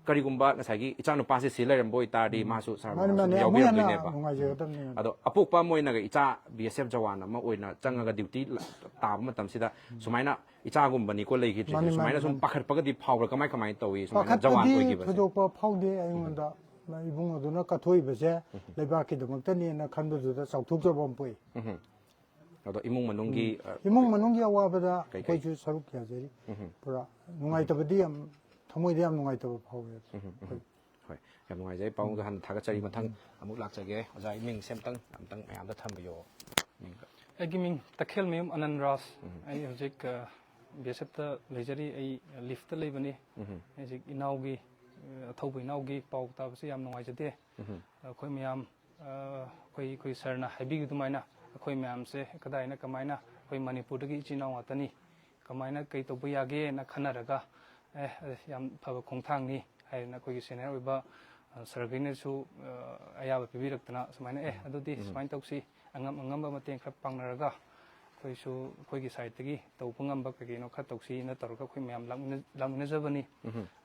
ꯀꯔꯤꯒꯨꯝꯕ ꯉꯁꯥꯏꯒꯤ ꯏꯆꯥ ꯅꯨꯄꯥꯁꯦ ꯁꯤ ꯂꯩꯔꯝꯕ ꯑꯣꯏꯇꯥꯔꯗꯤ ꯃꯥꯁꯨ ꯁꯥꯔ ꯃꯥꯅꯤ, ꯃꯥꯁꯨ ꯃꯥꯅꯤ, ꯑꯃꯨꯛ ꯍꯦꯟꯅ ꯌꯥꯎꯕꯤꯔꯝꯗꯣꯏꯅꯦꯕ꯫ ꯅꯨꯡꯉꯥꯏꯖꯒꯗꯕꯅꯤ꯫ ꯑꯗꯣ ꯑꯄꯣꯛꯄ ꯑꯃ ꯑꯣꯏꯅꯒ ꯏꯆꯥ ꯕꯤ ꯑꯦꯁ ꯑꯦꯐ ꯖꯋꯥꯟ ꯑꯃ ꯑꯣꯏꯅ ꯆꯪꯉꯒ ꯗ꯭ꯌꯨꯇꯤ ꯂ-, ꯇꯥꯕ ꯃꯇꯝꯁꯤꯗ ꯁꯨꯃꯥꯏꯅ ꯏꯆꯥꯒꯨꯝꯕꯅꯤꯀꯣ ꯂꯩꯈꯤꯗ꯭ꯔꯤꯁꯦ꯫ ꯃꯥꯅꯤ, ꯃꯥꯅꯤ, ꯁꯨꯃꯥꯏꯅ ꯁꯨꯝ ꯃꯥꯅꯤ꯫ ꯄꯥꯈꯠꯄꯒꯗꯤ ꯐꯥꯎꯕ꯭ꯔꯥ? ꯀꯃꯥꯏ ꯀꯃꯥꯏꯅ ꯇꯧꯏ? ꯁꯨꯃꯥꯏꯅ ꯖꯋꯥꯟ ꯄꯥꯈꯠꯄꯗꯤ ꯑꯣꯏꯈꯤꯕꯁꯦ꯫ ꯊꯣꯏꯗꯣꯛꯄ ꯐꯥꯎꯗꯦ ꯑꯩꯉꯣꯟꯗ꯫ ꯏꯕꯨꯡ ꯑꯗꯨꯅ ꯀꯠꯊꯣꯛꯏꯕꯁꯦ ꯂꯩꯕꯥꯛꯀꯤꯗꯃꯛꯇꯅꯦꯅ ꯈꯟꯕꯗꯨꯗ ꯆꯥꯎꯊꯣꯛꯆꯕ ꯑꯃ ꯄꯣꯛꯏ꯫ ꯎꯝ꯫ ꯑꯗꯣ ꯏꯃꯨꯡ ꯃꯅꯨꯡꯒꯤ ꯑ, ꯏꯃꯨꯡ ꯃꯅꯨꯡꯒꯤ ꯑꯋꯥꯕꯗ ꯀꯩꯀꯩ? ꯑꯩꯈꯣꯏꯁꯨ ꯁꯔꯨꯛ ꯌꯥꯖꯔꯤ꯫ ꯎꯝ꯫ ꯄꯨꯔꯥ ꯅꯨꯡꯉꯥꯏꯇꯕꯗꯤ ꯌꯥꯝ, ꯊꯃꯣꯏꯗ ꯌꯥꯝ ꯅꯨꯡꯉꯥꯏꯇꯕ ꯐꯥꯎꯋꯦ꯫ ꯎꯝ, ꯎꯝ꯫ ꯍꯣꯏ, ꯌꯥꯝ ꯅꯨꯡꯉꯥꯏꯖꯩ꯫ ꯄꯥꯎꯗ ꯍꯥꯟꯅ ꯊꯥꯒꯠꯆꯔꯤ꯫ ꯃꯊꯪ ꯑꯃꯨꯛ ꯂꯥꯛꯆꯒꯦ꯫ ꯑꯣꯖꯥ, ꯏꯃꯤꯡꯁꯦ ꯑꯝꯇꯪ, ꯑꯝꯇꯪ ꯃꯌꯥꯝꯗ ꯊꯝꯕꯤꯌꯣ꯫ ꯃꯤꯡꯒ꯫ ꯑꯩꯒꯤ ꯃꯤꯡ ꯇꯈꯦꯜꯃꯌꯨꯝ ꯑꯅꯟ ꯔꯥꯖ꯫ ꯑꯩ ꯍꯧꯖꯤꯛ ꯕꯤ ꯑꯦꯁ ꯑꯦꯐꯇ ꯂꯩꯖꯔꯤ꯫ ꯑꯩ ꯂꯤꯐꯇ ꯂꯩꯕꯅꯤ꯫ ꯑꯩ ꯍꯧꯖꯤꯛ ꯏꯅꯥꯎꯒꯤ, ꯑ, ꯑꯊꯧꯕ ꯏꯅꯥꯎꯒꯤ ꯄꯥꯎ ꯇꯥꯕꯁꯦ ꯌꯥꯝ ꯅꯨꯡꯉꯥꯏꯖꯗꯦ꯫ ꯑꯩꯈꯣꯏ ꯃꯌꯥꯝ, ꯑ, ꯑꯩꯈꯣꯏ, ꯑꯩꯈꯣꯏ ꯁꯥꯔꯅ ꯍꯥꯏꯕꯤꯈꯤꯕ ꯑꯗꯨꯃꯥꯏꯅ ꯑꯩꯈꯣꯏ ꯃꯌꯥꯝꯁꯦ ꯀꯗꯥꯏꯅ ꯀꯃꯥꯏꯅ ꯑꯩꯈꯣꯏ ꯃꯅꯤꯄꯨꯔꯗꯒꯤ ꯏꯆꯤꯜ ꯏꯅꯥꯎ ꯉꯥꯛꯇꯅꯤ, ꯀꯃꯥꯏꯅ ꯀꯩ ꯇꯧꯕ ꯌꯥꯒꯦꯅ ꯈꯟꯅꯔꯒ, ꯑꯦ, ꯌꯥꯝ ꯐꯕ ꯈꯣꯡꯊꯥꯡꯅꯤ ꯍꯥꯏꯗꯅ ꯑꯩꯈꯣꯏꯒꯤ ꯁꯦꯅꯤꯌꯔ ꯑꯣꯏꯕ, ꯑ, ꯁꯥꯔꯈꯩꯅꯁꯨ, ꯑ, ꯑꯌꯥꯕ ꯄꯤꯕꯤꯔꯛꯇꯅ ꯁꯨꯃꯥꯏꯅ, "ꯑꯦ, ꯑꯗꯨꯗꯤ ꯁꯨꯃꯥꯏꯅ ꯇꯧꯁꯤ, ꯑꯉꯝ ꯑꯉꯝꯕ ꯃꯇꯦꯡ ꯈꯔ ꯄꯥꯡꯅꯔꯒ ꯑꯩꯈꯣꯏꯁꯨ ꯑꯩꯈꯣꯏꯒꯤ ꯁꯥꯏꯠꯇꯒꯤ ꯇꯧꯕ ꯉꯝꯕ ꯀꯩ ꯀꯩꯅꯣ ꯈꯔ ꯇꯧꯁꯤꯅ ꯇꯧꯔꯒ ꯑꯩꯈꯣꯏ ꯃꯌꯥꯝ ꯂꯥꯛꯃꯤꯟꯅ-, ꯂꯥꯛꯃꯤꯟꯅꯖꯕꯅꯤ"꯫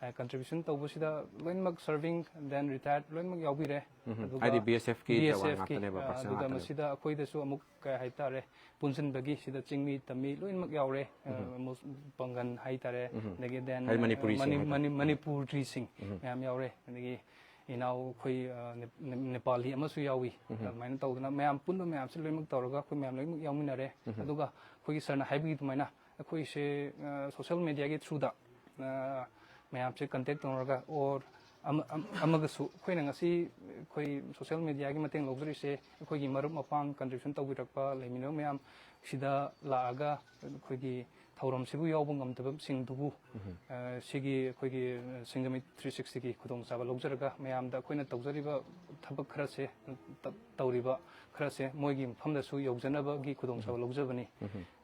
ꯑ, contribution ꯇꯧꯕꯁꯤꯗ ꯂꯣꯏꯅꯃꯛ serving, then retired ꯂꯣꯏꯅꯃꯛ ꯌꯥꯎꯕꯤꯔꯦ꯫ ꯑꯗꯨꯒ ꯍꯥꯏꯗꯤ ꯕꯤ ꯑꯦꯁ ꯑꯦꯐꯀꯤ ꯕꯤ ꯑꯦꯁ ꯖꯋꯥꯟ ꯑꯦꯐꯀꯤ, ꯉꯥꯛꯇꯅꯦꯕ, ꯑ, personnel ꯑꯗꯨꯒ ꯉꯥꯛꯇꯅꯦꯕ꯫ ꯃꯁꯤꯗ ꯑꯩꯈꯣꯏꯗꯁꯨ ꯑꯃꯨꯛ ꯀꯩ ꯍꯥꯏꯇꯥꯔꯦ, ꯄꯨꯟꯁꯤꯟꯕꯒꯤ ꯁꯤꯗ ꯆꯤꯡꯃꯤ ꯇꯝꯃꯤ ꯂꯣꯏꯅꯃꯛ ꯌꯥꯎꯔꯦ꯫ ꯑ, ꯃꯨꯁ-, ꯄꯥꯡꯒꯟ ꯍꯥꯏꯇꯥꯔꯦ, ꯑꯗꯒꯤ then, ꯍꯥꯏꯗꯤ ꯃꯅꯤꯄꯨꯔꯤꯁꯤꯡ ꯃꯅꯤ-, ꯍꯥꯏꯇꯥꯔꯦ꯫ ꯃꯅꯤ-, ꯃꯅꯤꯄꯨꯔꯤꯁꯤꯡ ꯃꯌꯥꯝ ꯌꯥꯎꯔꯦ꯫ ꯑꯗꯒꯤ ꯏꯅꯥꯎ ꯑꯩꯈꯣꯏ, ꯑ, ꯅꯦ-, ꯅꯦ-, ꯅꯦꯄꯥꯂꯤ ꯑꯃꯁꯨ ꯌꯥꯎꯏ꯫ ꯑꯗꯨꯃꯥꯏꯅ ꯇꯧꯗꯅ ꯃꯌꯥꯝ ꯄꯨꯟꯕ ꯃꯌꯥꯝꯁꯤ ꯂꯣꯏꯅꯃꯛ ꯇꯧꯔꯒ ꯑꯩꯈꯣꯏ ꯃꯌꯥꯝ ꯂꯣꯏꯅꯃꯛ ꯌꯥꯎꯃꯤꯟꯅꯔꯦ꯫ ꯑꯗꯨꯒ ꯑꯩꯈꯣꯏꯒꯤ ꯁꯥꯔꯅ ꯍꯥꯏꯕꯤꯈꯤꯕ ꯑꯗꯨꯃꯥꯏꯅ ꯑꯩꯈꯣꯏꯁꯦ, ꯑ, social media ꯒꯤ through ꯗ, ꯑ, ꯃꯌꯥꯝꯁꯦ contact ꯇꯧꯅꯔꯒ, or ꯑꯃ-, ꯑꯃ-, ꯑꯃꯒꯁꯨ ꯑꯩꯈꯣꯏꯅ ꯉꯁꯤ ꯑꯩꯈꯣꯏ social media ꯒꯤ ꯃꯇꯦꯡ ꯂꯧꯖꯔꯤꯁꯦ, ꯑꯩꯈꯣꯏꯒꯤ ꯃꯔꯨꯞ ꯃꯄꯥꯡ contribution ꯇꯧꯕꯤꯔꯛꯄ ꯂꯩꯃꯤꯟꯅꯕ ꯃꯌꯥꯝ ꯁꯤꯗ ꯂꯥꯛꯑꯒ ꯑꯩꯈꯣꯏꯒꯤ ꯊꯧꯔꯝꯁꯤꯕꯨ ꯌꯥꯎꯕ ꯉꯝꯗꯕꯁꯤꯡꯗꯨꯕꯨ, ꯑ, ꯁꯤꯒꯤ ꯑꯩꯈꯣꯏꯒꯤ ꯁꯤꯡꯖꯃꯩ three sixty ꯒꯤ ꯈꯨꯗꯣꯡꯆꯥꯕ ꯂꯧꯖꯔꯒ ꯃꯌꯥꯝꯗ ꯑꯩꯈꯣꯏꯅ ꯇꯧꯖꯔꯤꯕ ꯊꯕꯛ ꯈꯔꯁꯦ, ꯇ-, ꯇꯧꯔꯤꯕ ꯈꯔꯁꯦ ꯃꯣꯏꯒꯤ ꯃꯐꯝꯗꯁꯨ ꯌꯧꯖꯅꯕꯒꯤ ꯈꯨꯗꯣꯡꯆꯥꯕ ꯂꯧꯖꯕꯅꯤ꯫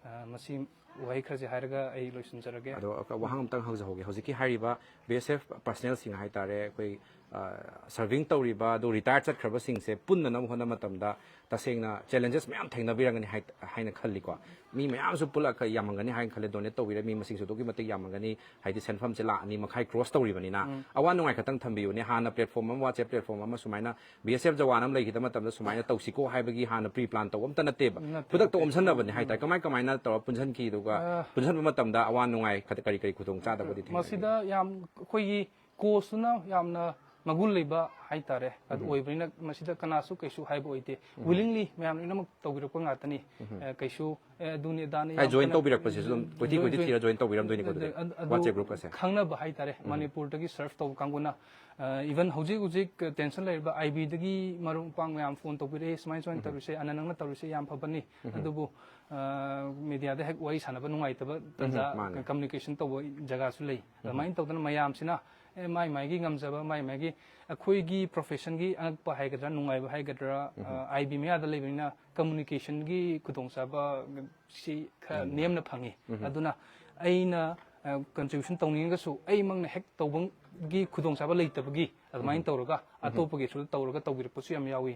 ꯑ, ꯃꯁꯤ ꯋꯥꯍꯩ ꯈꯔꯁꯦ ꯍꯥꯏꯔꯒ ꯑꯩ ꯂꯣꯏꯁꯤꯟꯖꯔꯒꯦ꯫ ꯑꯗꯣ ꯋꯥꯍꯪ ꯑꯃꯇꯪ ꯍꯪꯖꯍꯧꯒꯦ꯫ ꯍꯧꯖꯤꯛꯀꯤ ꯍꯥꯏꯔꯤꯕ ꯕꯤ ꯑꯦꯁ ꯑꯦꯐ personnel ꯁꯤꯡ ꯍꯥꯏꯇꯥꯔꯦ, ꯑꯩꯈꯣꯏ, ꯑ, serving ꯇꯧꯔꯤꯕ ꯑꯗꯨ retire ꯆꯠꯈ꯭ꯔꯕꯁꯤꯡꯁꯦ ꯄꯨꯟꯅꯅꯕ ꯍꯣꯠꯅꯕ ꯃꯇꯝꯗ ꯇꯁꯦꯡꯅ challenges ꯃꯌꯥꯝ ꯊꯦꯡꯅꯕꯤꯔꯝꯒꯅꯤ ꯍꯥꯏ-, ꯍꯥꯏꯅ ꯈꯜꯂꯤꯀꯣ꯫ ꯃꯤ ꯃꯌꯥꯝꯁꯨ ꯄꯨꯜꯂꯛ ꯌꯥꯝꯃꯝꯒꯅꯤ ꯍꯥꯏꯅ ꯈꯜꯂꯦ, donate ꯇꯧꯕꯤꯔ ꯃꯤ ꯃꯁꯤꯡꯁꯨ ꯑꯗꯨꯛꯀꯤ ꯃꯇꯤꯛ ꯌꯥꯝꯃꯝꯒꯅꯤ, ꯍꯥꯏꯗꯤ ꯁꯦꯟꯐꯝꯁꯦ ꯂꯥꯛ ꯑꯅꯤ ꯃꯈꯥꯏ cross ꯇꯧꯔꯤꯕꯅꯤꯅ꯫ ꯑꯋꯥ ꯅꯨꯡꯉꯥꯏ ꯈꯛꯇꯪ ꯊꯝꯕꯤꯌꯨꯅꯦ꯫ ꯍꯥꯟꯅ platform ꯑꯃ, WhatsApp platform ꯑꯃ ꯁꯨꯃꯥꯏꯅ ꯕꯤ ꯑꯦꯁ ꯑꯦꯐ ꯖꯋꯥꯟ ꯑꯃ ꯂꯩꯈꯤꯗ ꯃꯇꯝꯗ ꯁꯨꯃꯥꯏꯅ ꯇꯧꯁꯤꯀꯣ ꯍꯥꯏꯕꯒꯤ ꯍꯥꯟꯅ pre plan ꯇꯧꯕ ꯑꯝꯇ ꯅꯠꯇꯦꯕ꯫ ꯅꯠꯇꯦ, ꯈꯨꯗꯛꯇ ꯅꯠꯇꯦ꯫ ꯑꯣꯝꯁꯟꯅꯕꯅꯦ ꯍꯥꯏꯇꯥꯔꯦ꯫ ꯀꯃꯥꯏ ꯀꯃꯥꯏꯅ ꯇꯧꯔ ꯄꯨꯟꯁꯤꯟꯈꯤ, ꯑꯗꯨꯒ ꯑ, ꯄꯨꯟꯁꯤꯟꯕ ꯃꯇꯝꯗ ꯑꯋꯥ ꯅꯨꯡꯉꯥꯏ ꯈꯛꯇ ꯀꯔꯤ ꯀꯔꯤ ꯈꯨꯗꯣꯡ ꯆꯥꯗꯕꯗꯤ ꯊꯦꯡꯅꯈꯤ? ꯃꯁꯤꯗ ꯌꯥꯝ ꯑꯩꯈꯣꯏꯒꯤ ꯀꯣꯁꯇꯨꯅ ꯌꯥꯝꯅ ꯃꯒꯨꯟ ꯂꯩꯕ ꯍꯥꯏꯇꯥꯔꯦ, ꯑꯗꯨ ꯑꯣꯏꯕꯅꯤꯅ ꯃꯁꯤꯗ ꯀꯅꯥꯁꯨ ꯀꯩꯁꯨ ꯍꯥꯏꯕ ꯑꯣꯏꯗꯦ꯫ ꯋꯤꯂꯤꯡꯂꯤ ꯃꯌꯥꯝ ꯂꯣꯏꯅꯃꯛ ꯇꯧꯕꯤꯔꯛꯄ ꯉꯥꯛꯇꯅꯤ꯫ ꯑꯦ, ꯀꯩꯁꯨ, "ꯑꯦ, ꯑꯗꯨꯅꯤ ꯑꯗꯥꯅꯤ" ꯍꯥꯏ, ꯌꯥꯝ ꯖꯣꯏꯟ ꯀꯟꯅ ꯇꯧꯕꯤꯔꯛꯄꯁꯤꯁꯨ ꯑꯗꯨꯝ ꯀꯣꯏꯊꯤ ꯖꯣꯏꯟ, ꯀꯣꯏꯊꯤ ꯖꯣꯏꯟ, ꯊꯤꯔ ꯖꯣꯏꯟ ꯇꯧꯕꯤꯔꯝꯗꯣꯏꯅꯤꯀꯣ ꯑꯗꯨ, ꯑꯗꯨꯗꯤ? ꯑꯗꯨ, ꯑꯗꯨ WhatsApp group ꯑꯁꯦ? ꯈꯪꯅꯕ ꯍꯥꯏꯇꯥꯔꯦ, ꯃꯅꯤꯄꯨꯔꯗꯒꯤ ꯁꯔꯐ ꯇꯧꯕ ꯀꯥꯡꯕꯨꯅ, ꯑ, ꯏꯚꯟ ꯍꯧꯖꯤꯛ ꯍꯧꯖꯤꯛ ꯇꯦꯟꯁꯟ ꯂꯩꯔꯤꯕ IB ꯗꯒꯤ ꯃꯔꯨꯞ ꯃꯄꯥꯡ ꯃꯌꯥꯝ ꯐꯣꯟ ꯇꯧꯕꯤꯔꯛꯑꯦ, "ꯁꯨꯃꯥꯏꯅ ꯁꯨꯃꯥꯏꯅ ꯇꯧꯔꯤꯁꯦ, ꯑꯅ ꯅꯪꯅ ꯇꯧꯔꯤꯁꯦ ꯌꯥꯝ ꯐꯕꯅꯤ, ꯑꯗꯨꯕꯨ, ꯑ, ꯃꯦꯗꯤꯌꯥꯗ ꯍꯦꯛ ꯋꯥꯔꯤ ꯁꯥꯟꯅꯕ ꯅꯨꯡꯉꯥꯏꯇꯕ ꯇꯥꯟꯖꯥ, ꯃꯥꯅꯦ꯫ ꯀꯝꯃꯨꯅꯤꯀꯦꯁꯟ ꯇꯧꯕ ꯖꯒꯥꯁꯨ ꯂꯩ"꯫ ꯑꯗꯨꯃꯥꯏꯅ ꯇꯧꯗꯅ ꯃꯌꯥꯝꯁꯤꯅ, ꯑꯦ, ꯃꯥꯏ ꯃꯥꯏꯒꯤ ꯉꯝꯖꯕ, ꯃꯥꯏ ꯃꯥꯏꯒꯤ, ꯑꯩꯈꯣꯏꯒꯤ ꯄ꯭ꯔꯣꯐꯦꯁꯟꯒꯤ ꯑꯉꯛꯄ ꯍꯥꯏꯒꯗ꯭ꯔꯥ, ꯅꯨꯡꯉꯥꯏꯕ ꯍꯥꯏꯒꯗ꯭ꯔꯥ, ꯑ, IB ꯃꯌꯥꯗ ꯂꯩꯕꯅꯤꯅ ꯀꯝꯃꯨꯅꯤꯀꯦꯁꯟꯒꯤ ꯈꯨꯗꯣꯡꯆꯥꯕ ꯁꯤ ꯈꯔ ꯅꯦꯝꯅ ꯐꯪꯉꯤ꯫ ꯑꯗꯨꯅ ꯑꯩꯅ, ꯑ, ꯀꯟꯇ꯭ꯔꯤꯕ꯭ꯌꯨꯁꯟ ꯇꯧꯅꯤꯡꯉꯒꯁꯨ ꯑꯩꯃꯛꯅ ꯍꯦꯛ ꯇꯧꯕꯒꯤ ꯈꯨꯗꯣꯡꯆꯥꯕ ꯂꯩꯇꯕꯒꯤ ꯑꯗꯨꯃꯥꯏꯅ ꯇꯧꯔꯒ ꯑꯇꯣꯞꯄꯒꯤꯁꯨ ꯇꯧꯔꯒ ꯇꯧꯕꯤꯔꯛꯄꯁꯨ ꯌꯥꯝ ꯌꯥꯎꯏ꯫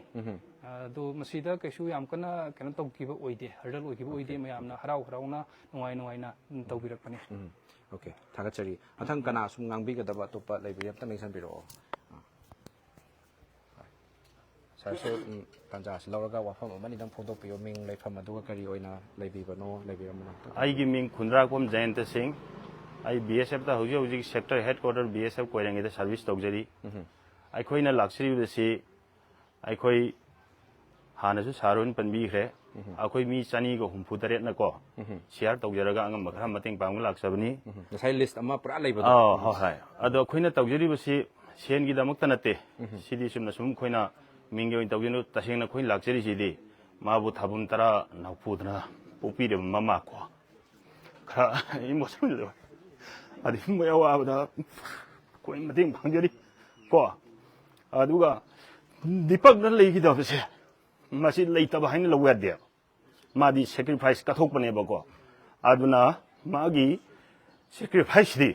ꯑꯗꯣ ꯃꯁꯤꯗ ꯀꯩꯁꯨ ꯌꯥꯝ ꯀꯟꯅ ꯀꯩꯅꯣ ꯇꯧꯈꯤꯕ ꯑꯣꯏꯗꯦ, ꯍꯔꯗꯜ ꯑꯣꯏꯈꯤꯕ ꯑꯣꯏꯗꯦ꯫ ꯃꯌꯥꯝꯅ ꯍꯔꯥꯎ ꯍꯔꯥꯎꯅ, ꯅꯨꯡꯉꯥꯏ ꯅꯨꯡꯉꯥꯏꯅ, ꯎꯝ, ꯇꯧꯕꯤꯔꯛꯄꯅꯤ꯫ ꯎꯝ꯫ ꯑꯣꯀꯦ, ꯊꯥꯒꯠꯆꯔꯤ꯫ ꯃꯊꯪ ꯀꯅꯥ ꯁꯨꯝ ꯉꯥꯡꯕꯤꯒꯗꯕ ꯑꯇꯣꯞꯄ ꯂꯩꯕꯤꯔꯤ? ꯑꯝꯇꯪ ꯃꯦꯟꯁꯟꯕꯤꯔꯛꯑꯣ꯫ ꯑꯥ꯫ ꯁꯥꯔꯁꯨ, ꯎꯝ, ꯇꯥꯟꯖꯥꯁꯤ ꯂꯧꯔꯒ ꯋꯥꯐꯝ ꯑꯃꯅꯤꯗꯪ ꯐꯣꯡꯗꯣꯛꯄꯤꯌꯨ꯫ ꯃꯤꯡ, ꯂꯩꯐꯝ, ꯑꯗꯨꯒ ꯀꯔꯤ ꯑꯣꯏꯅ ꯂꯩꯕꯤꯕꯅꯣ, ꯂꯩꯕꯤꯔꯝꯕꯅꯣ? ꯑꯩꯒꯤ ꯃꯤꯡ ꯈꯨꯟꯗ꯭ꯔꯥꯛꯄꯝ ꯖꯌꯟꯇ ꯁꯤꯡ꯫ ꯑꯩ BSF ꯇ ꯍꯧꯖꯤꯛ ꯍꯧꯖꯤꯛ ꯁꯦꯛꯇꯔ ꯍꯦꯗꯀ꯭ꯋꯥꯇꯔ BSF ꯀꯣꯏꯔꯦꯡꯒꯩꯗ ꯁꯥꯔꯚꯤꯁ ꯇꯧꯖꯔꯤ꯫ ꯎꯝ꯫ ꯑꯩꯈꯣꯏꯅ ꯂꯥꯛꯆꯔꯤꯕꯁꯤ ꯑꯩꯈꯣꯏ ꯍꯥꯟꯅꯁꯨ ꯁꯥꯔ ꯍꯣꯏꯅ ꯄꯟꯕꯤꯈ꯭ꯔꯦ꯫ ꯎꯝ꯫ ꯑꯩꯈꯣꯏ ꯃꯤ ꯆꯅꯤꯒ ꯍꯨꯝꯐꯨ ꯇꯔꯦꯠꯅꯀꯣ, ꯎꯝ, ꯁꯤꯌꯥꯔ ꯇꯧꯖꯔꯒ ꯑꯉꯝꯕ ꯈꯔ ꯃꯇꯦꯡ ꯄꯥꯡꯕ ꯂꯥꯛꯆꯕꯅꯤ꯫ ꯎꯝ꯫ ꯉꯁꯥꯏ ꯂꯤꯁ꯭ꯠ ꯑꯃ ꯄꯨꯔꯥ ꯂꯩꯕꯗꯣ꯫ ꯑꯥ, ꯎꯝ꯫ ꯍꯣꯏ, ꯍꯣꯏ꯫ ꯑꯗꯣ ꯑꯩꯈꯣꯏꯅ ꯇꯧꯖꯔꯤꯕꯁꯤ ꯁꯦꯟꯒꯤꯗꯃꯛꯇ ꯅꯠꯇꯦ꯫ ꯎꯝ꯫ ꯁꯤꯗꯤ ꯆꯨꯝꯅ ꯁꯨꯝ ꯑꯩꯈꯣꯏꯅ ꯃꯤꯡꯒꯤ ꯑꯣꯏꯅ ꯇꯧꯖꯅꯨ꯫ ꯇꯁꯦꯡꯅ ꯑꯩꯈꯣꯏꯅ ꯂꯥꯛꯆꯔꯤꯁꯤꯗꯤ ꯃꯥꯕꯨ ꯊꯥꯕꯜ ꯇꯔꯥ ꯅꯥꯎꯐꯨꯗꯅ ꯄꯣꯛꯄꯤꯔꯕ ꯃꯃꯥ ꯀꯣ, ꯈꯔ ꯏꯃꯣꯁꯅꯦꯜ ꯑꯣꯏ꯫ ꯑꯗꯩ ꯃꯣꯏ ꯑꯋꯥꯕꯗ ꯑꯩꯈꯣꯏ ꯃꯇꯦꯡ ꯄꯥꯡꯖꯔꯤ ꯀꯣ꯫ ꯑꯗꯨꯒ ꯗꯤꯄꯛꯅ ꯂꯩꯈꯤꯗꯕꯁꯦ, ꯃꯁꯤ ꯂꯩꯇꯕ ꯍꯥꯏꯅ ꯂꯧꯕ ꯌꯥꯗꯦꯕ꯫ ꯃꯥꯗꯤ ꯁꯦꯀ꯭ꯔꯤꯐꯥꯏꯁ ꯀꯠꯊꯣꯛꯄꯅꯦꯕꯀꯣ꯫ ꯑꯗꯨꯅ ꯃꯥꯒꯤ ꯁꯦꯀ꯭ꯔꯤꯐꯥꯏꯁꯁꯤꯗꯤ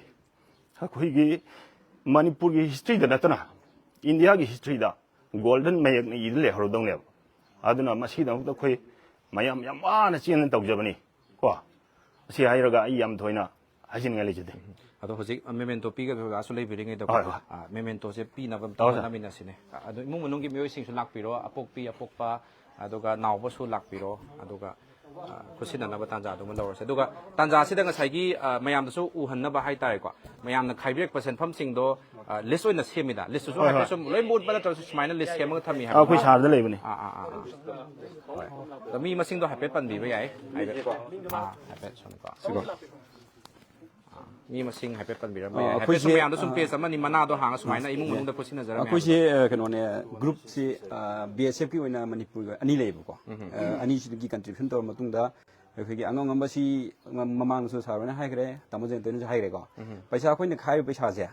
ꯑꯩꯈꯣꯏꯒꯤ ꯃꯅꯤꯄꯨꯔꯒꯤ ꯍꯤꯁꯇ꯭ꯔꯤꯗ ꯅꯠꯇꯅ ꯏꯟꯗꯤꯌꯥꯒꯤ ꯍꯤꯁꯇ꯭ꯔꯤꯗ ꯒꯣꯜꯗꯟ ꯃꯌꯦꯛꯅ ꯏꯗꯨꯅ ꯂꯩꯍꯧꯔꯗꯧꯅꯦꯕ꯫ ꯑꯗꯨꯅ ꯃꯁꯤꯒꯤꯗꯃꯛꯇ ꯑꯩꯈꯣꯏ ꯃꯌꯥꯝ ꯌꯥꯝ ꯋꯥꯅ ꯆꯦꯟꯗꯅ ꯇꯧꯖꯕꯅꯤ ꯀꯣ꯫ ꯑꯁꯤ ꯍꯥꯏꯔꯒ ꯑꯩ ꯌꯥꯝ ꯊꯣꯏꯅ ꯍꯥꯏꯖꯅꯤꯡꯉꯥꯏ ꯂꯩꯖꯗꯦ꯫ ꯑꯗꯣ ꯍꯧꯖꯤꯛ ꯃꯦꯃꯦꯟꯇꯣ ꯄꯤꯒꯗꯕꯁꯨ ꯂꯩꯕꯤꯔꯤꯉꯩꯗꯀꯣ, ꯍꯣꯏ, ꯍꯣꯏ꯫ ꯑ, ꯃꯦꯃꯦꯟꯇꯣꯁꯦ ꯄꯤꯅꯕ ꯑꯝꯇ ꯍꯣꯏ, ꯍꯣꯏ꯫ ꯍꯣꯠꯅꯃꯤꯟꯅꯁꯤꯅꯦ꯫ ꯑ, ꯑꯗꯣ ꯏꯃꯨꯡ ꯃꯅꯨꯡꯒꯤ ꯃꯤꯑꯣꯏꯁꯤꯡꯁꯨ ꯂꯥꯛꯄꯤꯔꯣ, ꯑꯄꯣꯛꯄꯤ, ꯑꯄꯣꯛꯄ, ꯑꯗꯨꯒ ꯅꯥꯎꯕꯁꯨ ꯂꯥꯛꯄꯤꯔꯣ, ꯑꯗꯨꯒ ꯈꯨꯠꯁꯤꯟꯅꯅꯕ ꯇꯥꯟꯖꯥꯗꯨꯃ ꯂꯧꯔꯁꯦ꯫ ꯑꯗꯨꯒ ꯇꯥꯟꯖꯥꯁꯤꯗ ꯉꯁꯥꯏꯒꯤ, ꯑ, ꯃꯌꯥꯝꯗꯁꯨ ꯎꯍꯟꯅꯕ ꯍꯥꯏꯇꯥꯔꯦꯀꯣ, ꯃꯌꯥꯝꯅ ꯈꯥꯏꯕꯤꯔꯛꯄ ꯁꯦꯟꯐꯝꯁꯤꯡꯗꯣ, ꯑ, ꯂꯤꯁ ꯑꯣꯏꯅ ꯁꯦꯝꯃꯤꯗ, ꯂꯤꯁꯇꯨꯁꯨ ꯍꯣꯏ, ꯍꯥꯏꯐꯦꯠ ꯍꯣꯏ꯫ ꯁꯨꯝ ꯂꯣꯏ ꯃꯨꯠꯄ ꯅꯠꯇ꯭ꯔꯁꯨ ꯁꯨꯃꯥꯏꯅ ꯂꯤꯁ ꯁꯦꯝꯃꯒ ꯊꯝꯃꯤ ꯑꯥ, ꯑꯩꯈꯣꯏ ꯍꯥꯏꯕ꯫ ꯁꯥꯔꯗ ꯂꯩꯕꯅꯦ꯫ ꯑꯥ, ꯑꯥ, ꯑꯥ, ꯑꯥ꯫ ꯍꯣꯏ꯫ ꯑꯗꯣ ꯃꯤ ꯃꯁꯤꯡꯗꯣ ꯍꯥꯏꯐꯦꯠ ꯄꯟꯕꯤꯕ ꯌꯥꯏ꯫ ꯍꯥꯏꯐꯦꯠ, ꯑꯥ, ꯍꯥꯏꯐꯦꯠ ꯁꯣꯝꯗꯀꯣ꯫ ꯁꯤꯀꯣ꯫ ꯑꯥ, ꯃꯤ ꯃꯁꯤꯡ ꯍꯥꯏꯐꯦꯠ ꯄꯟꯕꯤꯔꯝꯕ ꯑꯥ, ꯌꯥꯏ꯫ ꯍꯥꯏꯐꯦꯠ ꯑꯩꯈꯣꯏꯁꯦ, ꯁꯨꯝ ꯃꯌꯥꯝꯗ ꯁꯨꯝ ꯑꯥ, ꯄꯦꯖ ꯑꯃꯅꯤ ꯃꯅꯥꯗꯣ ꯍꯥꯡꯉ ꯁꯨꯃꯥꯏꯅ ꯏꯃꯨꯡ ꯃꯅꯨꯡꯗ ꯈꯨꯠꯁꯤꯟꯅꯖꯔꯝꯃꯦ ꯑꯩꯈꯣꯏꯁꯦ, ꯍꯥꯏꯕꯗꯣ꯫ ꯑ, ꯀꯩꯅꯣꯅꯦ, ꯒ꯭ꯔꯨꯞꯁꯤ, ꯑ, ꯕꯤ ꯑꯦꯁ ꯑꯦꯐꯀꯤ ꯑꯣꯏꯅ ꯃꯅꯤꯄꯨꯔꯒꯤ ꯑꯅꯤ ꯂꯩꯌꯦꯕꯀꯣ꯫ ꯎꯝ꯫ ꯑ, ꯑꯅꯤꯁꯤꯗꯒꯤ ꯀꯟꯇ꯭ꯔꯤꯕ꯭ꯌꯨꯁꯟ ꯇꯧꯔ ꯃꯇꯨꯡꯗ ꯑꯩꯈꯣꯏꯒꯤ ꯑꯉꯝ ꯉꯝꯕꯁꯤ ꯃ-, ꯃꯃꯥꯡꯗꯁꯨ ꯁꯥꯔ ꯍꯣꯏꯅ ꯍꯥꯏꯈ꯭ꯔꯦ, ꯇꯥꯃꯣ ꯖꯌꯟꯇꯅꯁꯨ ꯍꯥꯏꯈ꯭ꯔꯦꯀꯣ꯫ ꯎꯝ꯫ ꯄꯩꯁꯥ ꯑꯩꯈꯣꯏꯅ ꯈꯥꯏꯔꯤꯕ ꯄꯩꯁꯥꯁꯦ